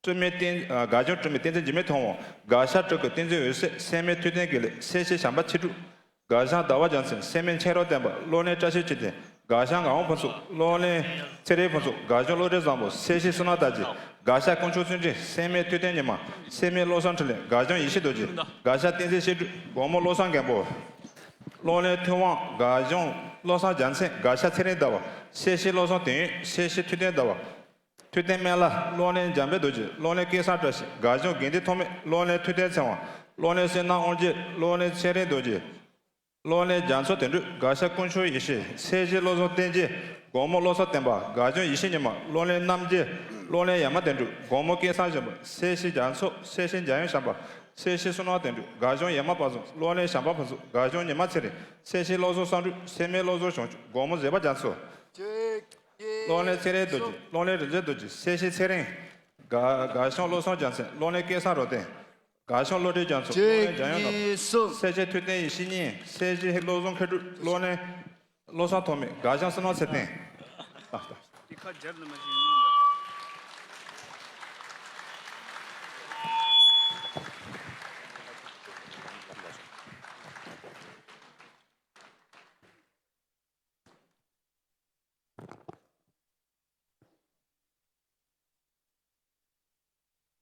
སྤྲུལ་མི་བསྟན། ཨ། དགའ་སྐྱོང་སྤྲུལ་མི་བསྟན་འཛིན་འཇིགས་མེད་མཐོང་བ། དགའ་ཤར་སྤྲུལ་སྐུ་བསྟན་འཛིན་འོད་ཟེར། སད་མི་ཐུབ་བསྟན་དགེ་ལེགས། སད་བྱེད་བྱམས་པ་ཆོས་དྲུག། དགའ་ཤང་ཟླ་བ་རྒྱལ་མཚན། སད་མི་མཁྱེན་རབ་བསྟན་པ། ཀློང་ལེན་བཀྲ་ཤིས་ཆོས་ལྡན། དགའ་ཤང་ངག་དབང་ཕུན་ཚོགས། ཀློང་ལེན་ཚེ་རིང་ཕུན་ཚོགས། དགའ་སྐྱོང་བློ་གྲོས་བཟང་པོ། སད་བྱེད་བསོད་ནམས་དར་རྒྱས། དགའ་ཤང་དཀོན་མཆོག་བརྩོན་འགྲུས། སད་མི་ཐུབ་བསྟན་ཉི་མ། སད་མི་བློ་བཟང་འཕྲིན་ལས། དགའ་སྐྱོང་ཡེ་ཤེས་རྡོ་རྗེ། དགའ་ཤང་བསྟན་འཛིན་བཤད་སྒྲུབ། དགོང་མོ་བློ་བཟང་རྒན་པོ། ཀློང་ལེན་ཐུབ་དབང་། དགའ་སྐྱོང་བློ་བཟང་རྒྱལ་མཚན། དགའ་ཤང་ཚེ་རིང་ཟླ་བ། སད་བྱེད་བློ་བཟང་དོན་ཡོད། སད་བྱེད་ཐུབ་བསྟན་ཟླ་བ། ཐུབ་བསྟན་སྨན་བླ། ཀློང་ལེན་འཇམ་དཔལ་རྡོ་རྗེ། ཀློང་ལེན་སྐལ་བཟང་བཀྲ་ཤིས། དགའ་སྐྱོང་དགེ་འདུན་ཐོགས་མེད། ཀློང་ལེན་ཐུབ་བསྟན་ཚེ་དབང་། ཀློང་ལེན་བསོད་ནམས་དབང་རྒྱལ། ཀློང་ལེན་ཚེ་རིང་རྡོ་རྗེ། ཀློང་ལེན་རྒྱ་མཚོ་དོན་གྲུབ། དགའ་ཤང་དཀོན་མཆོག་ཡེ་ཤེས། སད་བྱེད་བློ་བཟང་བསྟན་རྒྱས། དགོང་མོ་བློ་བཟང་བསྟན་པ། དགའ་སྐྱོང་ཡེ་ཤེས་ཉི་མ། ཀློང་ལེན་རྣམ་རྒྱལ། ཀློང་ལེན་ཡ་མ་དོན་གྲུབ། དགོང་མོ་སྐལ་བཟང་ཞིང་པ། སད་བྱེད་རྒྱ་མཚོ། སད་བྱེད་འཇམ་དབྱངས་ཞིང་པ། སད་བྱེད་བསོད་ནམས་དོན་གྲུབ། དགའ་སྐྱོང་ཡ་མ་དཔལ་བཟང་། ཀློང་ལེན་ཞིང་པ་ཕུན་ཚོགས། དགའ་སྐྱོང་ཉི་མ་ཚེ་རིང་། སད་བྱེད་བློ་བཟང་བསམ་གྲུབ། སད་མི་བློ་བཟང་བྱང་ཆུབ། དགོང་མོ་བཟོད་པ་རྒྱ་མཚོ། ཀློང་ལེན་ཚེ་རིང་རྡོ་རྗེ། ཀློང་ལེན་རིག་འཛིན་རྡོ་རྗེ། སད་བྱེད་ཚེ་རིང་། དགའ་དགའ་སྐྱོང་བློ་བཟང་རྒྱལ་མཚན། ཀློང་ལེན་སྐལ་བཟང་རོ་ལྡན། དགའ་སྐྱོང་བློ་གྲོས་རྒྱ་མཚོ། ཀློང་ལེན་འཇམ་དབྱངས་དགའ་པོ། སད་བྱེད་ཐུབ་བསྟན་ཡེ་ཤེས་གཉིས། སད་བྱེད་བློ་བཟང་མཁས་གྲུབ། ཀློང་ལེན་བློ་བཟང་ཐོགས་མེད། དགའ་སྐྱོང་བསོད་ནམས་ཚེ་བརྟན། ད་ལྟ། འདི་ཁ་སྦྱར་ནི་མ་ཤེས་ཡོང་ད།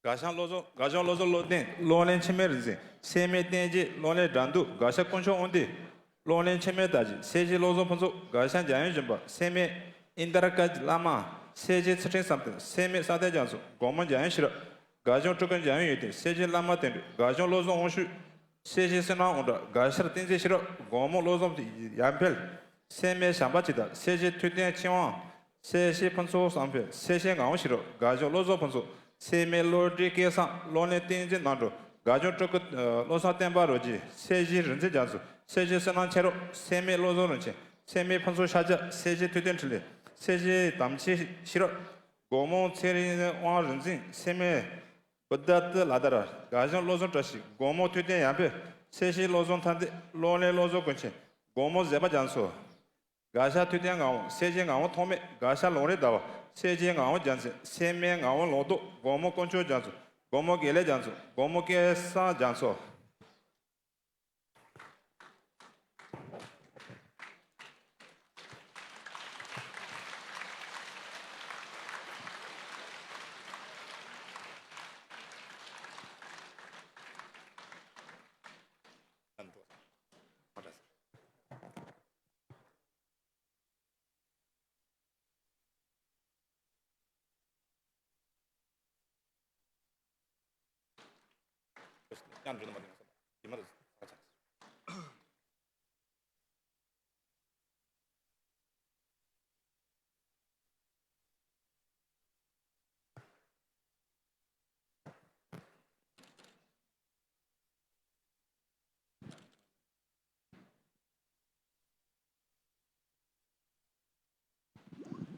དགའ་སྐྱོང་བློ་བཟང་། དགའ་སྐྱོང་བློ་བཟང་བློ་ལྡན། ཀློང་ལེན་འཆི་མེད་རིག་འཛིན། སད་མི་བསྟན་རྒྱས། ཀློང་ལེན་དགྲ་འདུལ། དགའ་ཤང་དཀོན་མཆོག་དབང་ལྡན། ཀློང་ལེན་འཆི་མེད་དར་རྒྱས། སད་བྱེད་བློ་བཟང་ཕུན་ཚོགས། དགའ་ཤང་འཇམ་དབྱངས་སྦྱིན་པ། སད་མི་ཨིན་དར་ཀ་བླ་མ། སད་བྱེད་ཚུལ་ཁྲིམས་བསམ་གཏན། སད་མི་ས་སྟེང་རྒྱ་མཚོ། དགོང་མོ་འཇམ་དབྱངས་ཤེས་རབ། དགའ་སྐྱོང་སྤྲུལ་སྐུ་འཇམ་དབྱངས་ཡོན་ཏན། སད་བྱེད་བླ་མ་དོན་གྲུབ། དགའ་སྐྱོང་བློ་བཟང་དབང་ཕྱུག། སད་བྱེད་བསོད་ནམས་དབང་གྲགས། དགའ་ཤར་བསྟན་འཛིན་ཤེས་རབ། དགོང་མོ་བློ་བཟང་ཡར་འཕེལ། སད་མི་བྱམས་པ་ཇི་ལྟར། སད་བྱེད་ཐུབ་བསྟན་ཆོས་དབང་། སད་བྱེད་ཕུན་ཚོགས་བསམ་འཕེལ། སད་བྱེད་ངག་དབང་ཤེས་རབ། དགའ་སྐྱོང་བློ་བཟང་ཕུན་ཚོགས། སད་མི་བློ་གྲོས་སྐལ་བཟང་། ཀློང་ལེན་བསྟན་འཛིན་རྣམ་གྲོལ། དགའ་སྐྱོང་སྤྲུལ་སྐུ་བློ་བཟང་བསྟན་པ་རྡོ་རྗེ། སད་བྱེད་རིག་འཛིན་རྒྱ་མཚོ། སད་བྱེད་བསོད་ནམས་མཁྱེན་རབ། སད་མི་བློ་བཟང་རིན་ཆེན། སད་མི་ཕུན་ཚོགས་ཤཱཀྱ། སད་བྱེད་ཐུབ་བསྟན་འཕྲིན་ལས། སད་བྱེད་དམ་ཆོས་ཤེས་རབ། དགོང་མོ་ཚེ་རིང་དབང་རིག་འཛིན། སད་མི་བུདྡྷ་ཏི་ལ་དར། དགའ་སྐྱོང་བློ་བཟང་བཀྲ་ཤིས། དགོང་མོ་ཐུབ་བསྟན་ཡར་འཕེལ། སད་བྱེད་བློ་བཟང་ཐར་འདོད། ཀློང་ལེན་བློ་བཟང་ཀུན་མཁྱེན། དགོང་མོ་བཟོད་པ་རྒྱ་མཚོ། དགའ་ཤང་ཐུབ་བསྟན་ངག་དབང་། སད་བྱེད་ངག་དབང་ཐོགས་མེད། དགའ་ཤང་ལུང་རིགས་ཟླ་བ། སད་བྱེད་ངག་དབང་རྒྱལ་མཚན། སད་མི་ངག་དབང་ལུང་རྟོགས། དགོང་མོ་དཀོན་མཆོག་རྒྱ་མཚོ། དགོང་མོ་དགེ་ལེགས་རྒྱ་མཚོ། དགོང་མོ་སྐལ་བཟང་རྒྱ་མཚོ།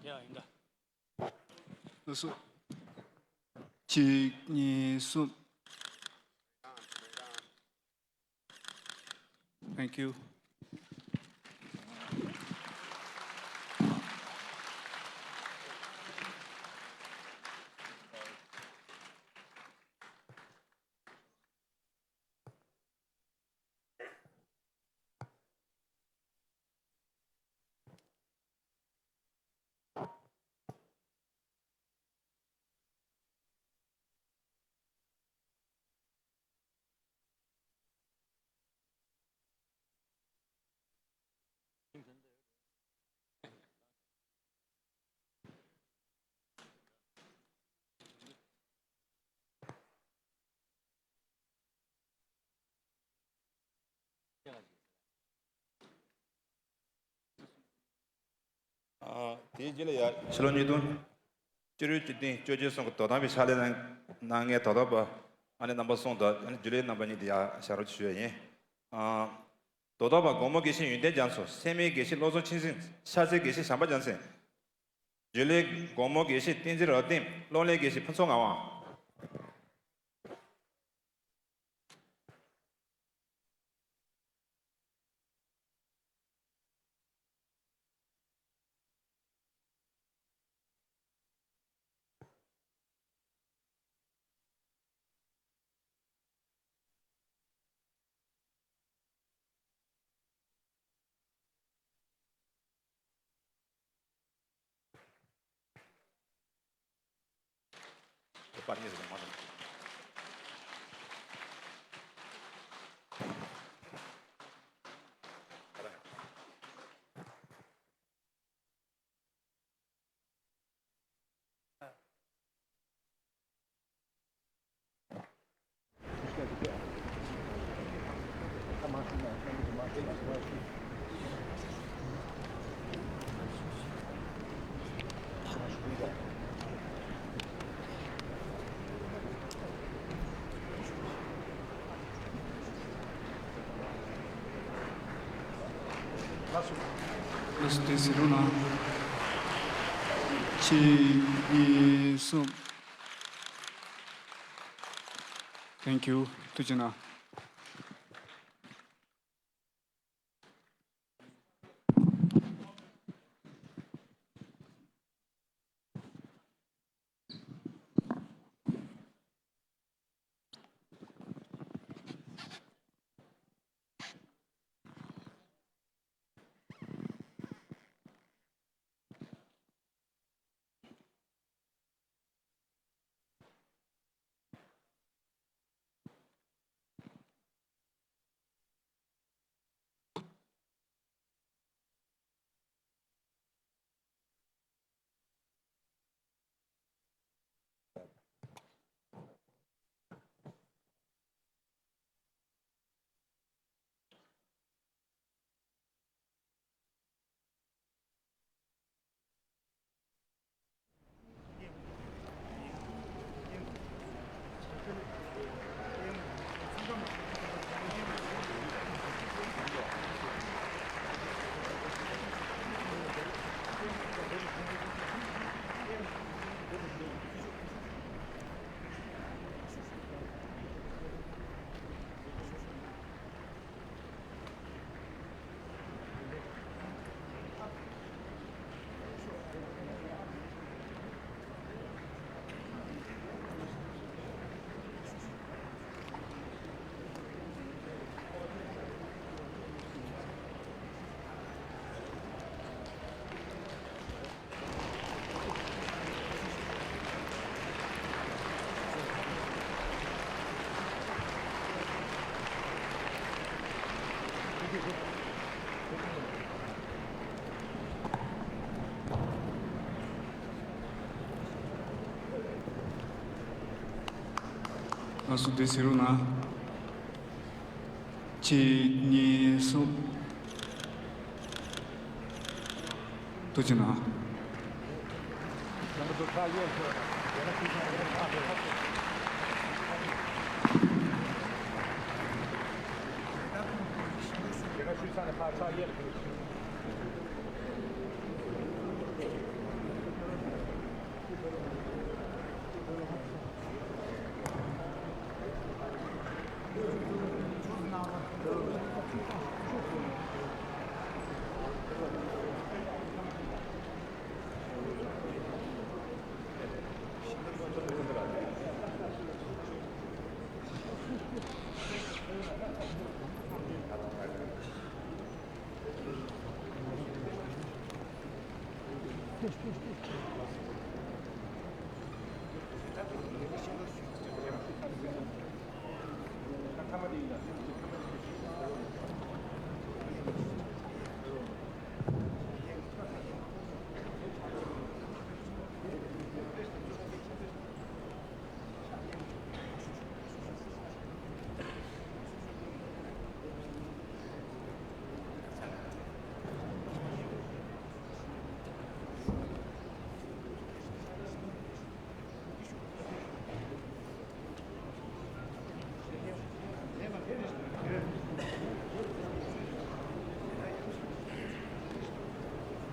ཡ་ཡིན་ད། སོ་སོ། གཅིག་གཉིས་གསུམ། Thank you. ཨ། དེའི་རྗེས་ལ་ཡ་ཕྱི་ལོ་ཉིས་སྟོང་བཅུ་དྲུག་བཅུ་བདུན་བཅོ་བརྒྱད་གསུམ་གྱི་དོ་དམ་པའི་ཕྱག་ལས་གནང་གནང་མཁན་དོ་དམ་པ་ཨ་ནི་རྣམ་པ་གསུམ་དང་ཨ་ནི་རྒྱུན་ལས་རྣམ་པ་གཉིས་དེ་ཡ་ཕྱག་རོགས་ཞུ་ཡ་ཡིན། ཨ། དོ་དམ་པ་དགོང་མོ་དགེ་བཤེས་ཡོན་ཏན་རྒྱ་མཚོ། སད་མི་དགེ་བཤེས་བློ་བཟང་ཆོས་འཛིན། ཤར་རྩེ་དགེ་བཤེས་བྱམས་པ་རྒྱལ་མཚན། ཇུ་ལེ་དགོང་མོ་དགེ་བཤེས་བསྟན་འཛིན་རབ་བརྟན། གློག་ཀླད་དགེ་བཤེས་ཕུན་ཚོགས་ངག་དབང་། ལགས་སོ། ལགས་སོ། དེ་ཟེར་རོགས་གནང་། གཅིག་གཉིས། གསུམ། Thank you. ཐུགས་རྗེ་གནང་། ལགས་སོ། དེ་ཟེར་རོགས་གནང་། གཅིག་གཉིས། གསུམ། ཐུགས་རྗེ་གནང་།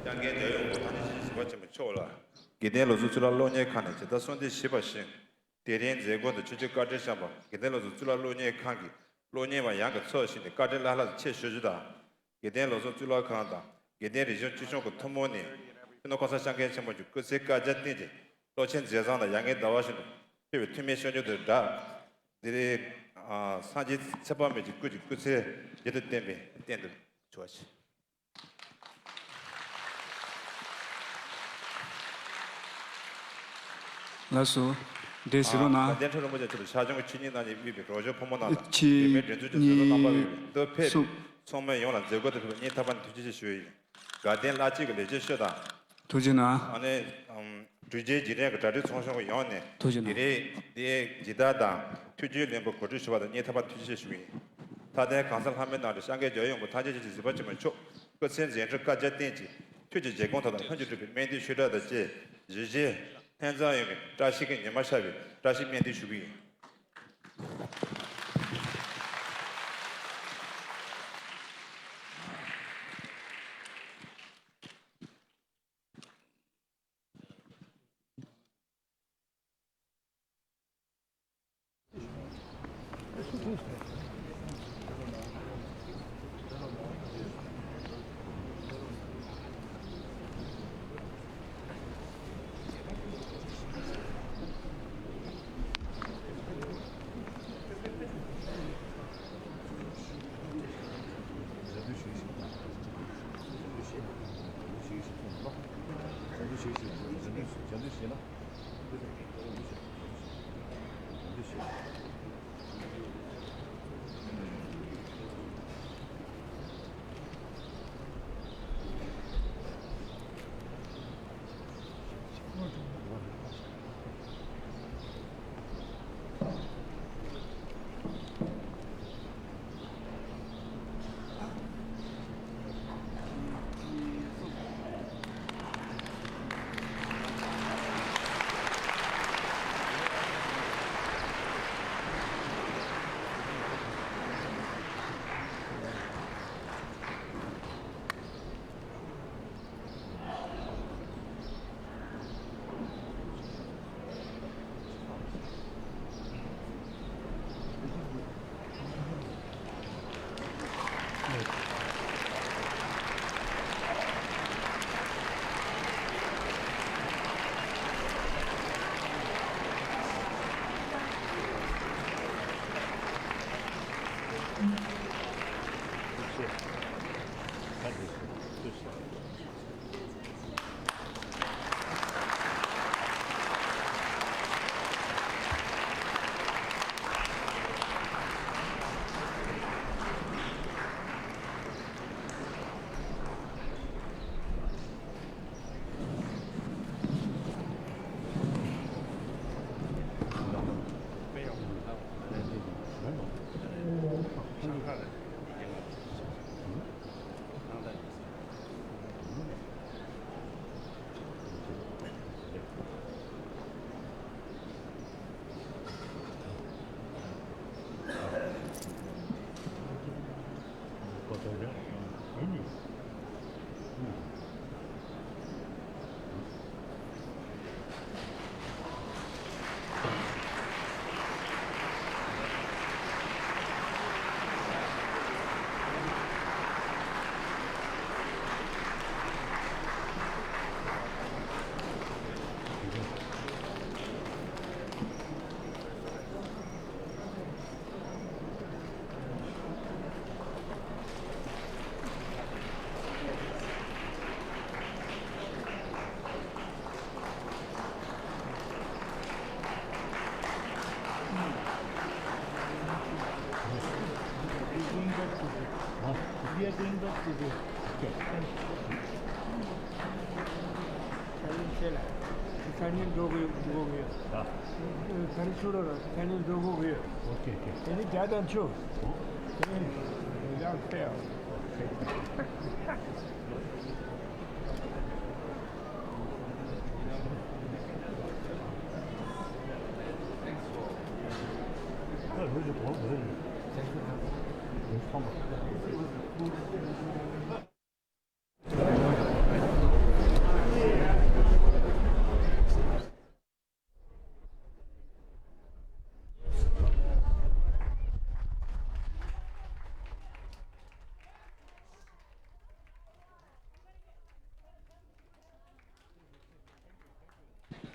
ལྷན་རྒྱས་རྒྱལ་ཡོངས་བོད་ཐང་ནས་ཆེན་གཟིགས་པ་ཆེན་པོ་མཆོག་ལ། དགེ་ལྡན་ལོ་ཙཱ་གཙུག་ལག་སློབ་གཉེར་ཁང་ནས་ཇི་ལྟར་གསུང་བསྟན་ཞུས་པ་བཞིན། དེ་རིང་མཛད་སྒོ་དང་ཆོས་སྤྱོད་བཀའ་དྲིན་བསྐྱངས་པ་དགེ་ལྡན་ལོ་ཙཱ་གཙུག་ལག་སློབ་གཉེར་ཁང་གི་སློབ་གཉེར་བ་ཡོངས་ཀྱི་ཚོགས་བཞིན་ཏེ་བཀའ་དྲིན་བླ་ལྷག་ཏུ་ཆེ་ཞུ་རྒྱུ་དང་། དགེ་ལྡན་ལོ་ཙཱ་གཙུག་ལག་ཁང་དང་དགེ་ལྡན་རིག་གཞུང་སྤྱི་གཞུང་གི་ཐུན་མོང་ནས་སྤྱི་ནོར་༸གོང་ས་༸སྐྱབས་མགོན་ཆེན་པོ་མཆོག་སྐུ་ཚེ་བསྐལ་བརྒྱར་བརྟན་ཅིང་། བློ་ཆེན་མཛད་བཟང་དང་ཡ་ངའི་ཟླ་བ་བཞིན་དུ་ཕེབས་པའི་ཐུགས་སྨོན་ཤོར་རྒྱུ་དང་སྦྲགས། འདིར་སངས་རྒྱས་ཚེ་དཔག་མེད་ཀྱི་སྐུ་གི་སྐུ་ཚེ་ཡུན་དུ་བརྟན་པའི་རྟེན་དུ་ཞུ་བ་བྱེད། ལགས་སོ། འདིར་གཟིགས་རོགས་གནང་། དགའ་ལྡན་ཁྲི་རིན་པོ་ཆེ་མཆོག་ལ་ཞབས་ཕྱི་ཆོས་ཉིད་གནང་ནས་དབུས་པའི་རོགས་སྐྱོར་ཕོ་མོ་རྣམས་དང་། གཅིག་བུད་མེད་སྒྲིག་འཛུགས་ཀྱི་ཟུར་བཟོ་རྣམ་པ་གཉིས། དབུས་པའི་འདིར་ཕེབས་པའི་གསུམ། ཚོགས་མི་ཡོངས་ལ་མཛད་སྒོ་དང་འབྲེལ་བའི་སྙིང་ཐག་པ་ནས་ཐུགས་རྗེ་ཆེ་ཞུ་ཡི་ཡིན། དགའ་ལྡན་བླ་སྤྱི་གི་ལས་བྱེད་ཚོ་དང་། ཐུགས་རྗེ་གནང་། ཨ་ནི་ཨམ་འགྲུལ་སྐྱེལ་བརྗེ་རེས་ཀྱི་གྲ་སྒྲིག་ཚོགས་ཆུང་གི་ཡོངས་ནས། ཐུགས་རྗེ་གནང་། དེ་རིང་འདིའི་ཇི་ལྟར་དང་ཐུགས་རྗེ་ལེན་པ་གོ་སྒྲིག་ཞུ་བ་དང་སྙིང་ཐག་པ་ཐུགས་རྗེ་ཆེ་ཞུ་གི་ཡིན། མཐའ་དོན་གང་ཟག་ལྷ་མིའི་ནང་དུ་སངས་རྒྱས་རྒྱལ་བའི་དབང་པོ་ཐམས་ཅད་མཁྱེན་ཅིང་གཟིགས་པ་ཆེན་པོ་མཆོག་སྐུ་ཚེ་མཛད་འཕྲིན་བསྐལ་བརྒྱར་བརྟན་ཅིང་། ཐུགས་ཀྱི་བཞེད་དགོངས་མཐའ་དག་ལྷུན་གྱིས་གྲུབ་པའི་སྨོན་འདུན་ཞུས་དག་དང་བཅས་གཞིས་བྱེས་ལྷན་རྩེ་ཡོངས་ཀྱི་བཀྲ་ཤིས་ཀྱི་ཉི་མ་ཤར་བའི་བཀྲ་ཤིས་སྨོན་འདུན་ཞུ་གི་ཡིན།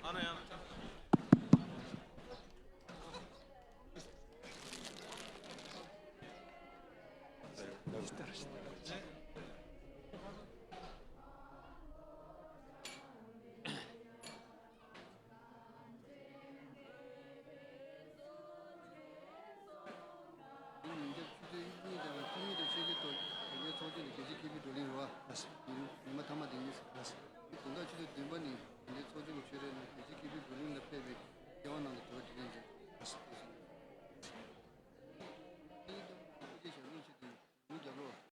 ཉིན་རྒྱབ་ཆུ་ཚོད་གཉིས་དང་བཅུ་གཉིས་དང་ཕྱེད་ཀའི་ཐོག་དེ་ཚོགས་ཆེན་ལ་རྒྱལ་སྤྱིའི་ཁེ་ཕན་བགྲོ་གླེང་རེད་བ། ཉི་མ་མཐའ་མ་དེ་ཉིན། དེ་དགོང་དག་ཆུ་ཚོད་བདུན་པ་ནས་དེ་ཚོགས་ཆེན་གྱི་ཆོས་རའི་ནང་རྒྱལ་སྤྱིའི་ཁེ་ཕན་བགྲོ་གླེང་ལ་ཕེབས་པའི་མཁས་དབང་རྣམས་ལ་དྲི་བ་དྲིས་ལན་བྱས།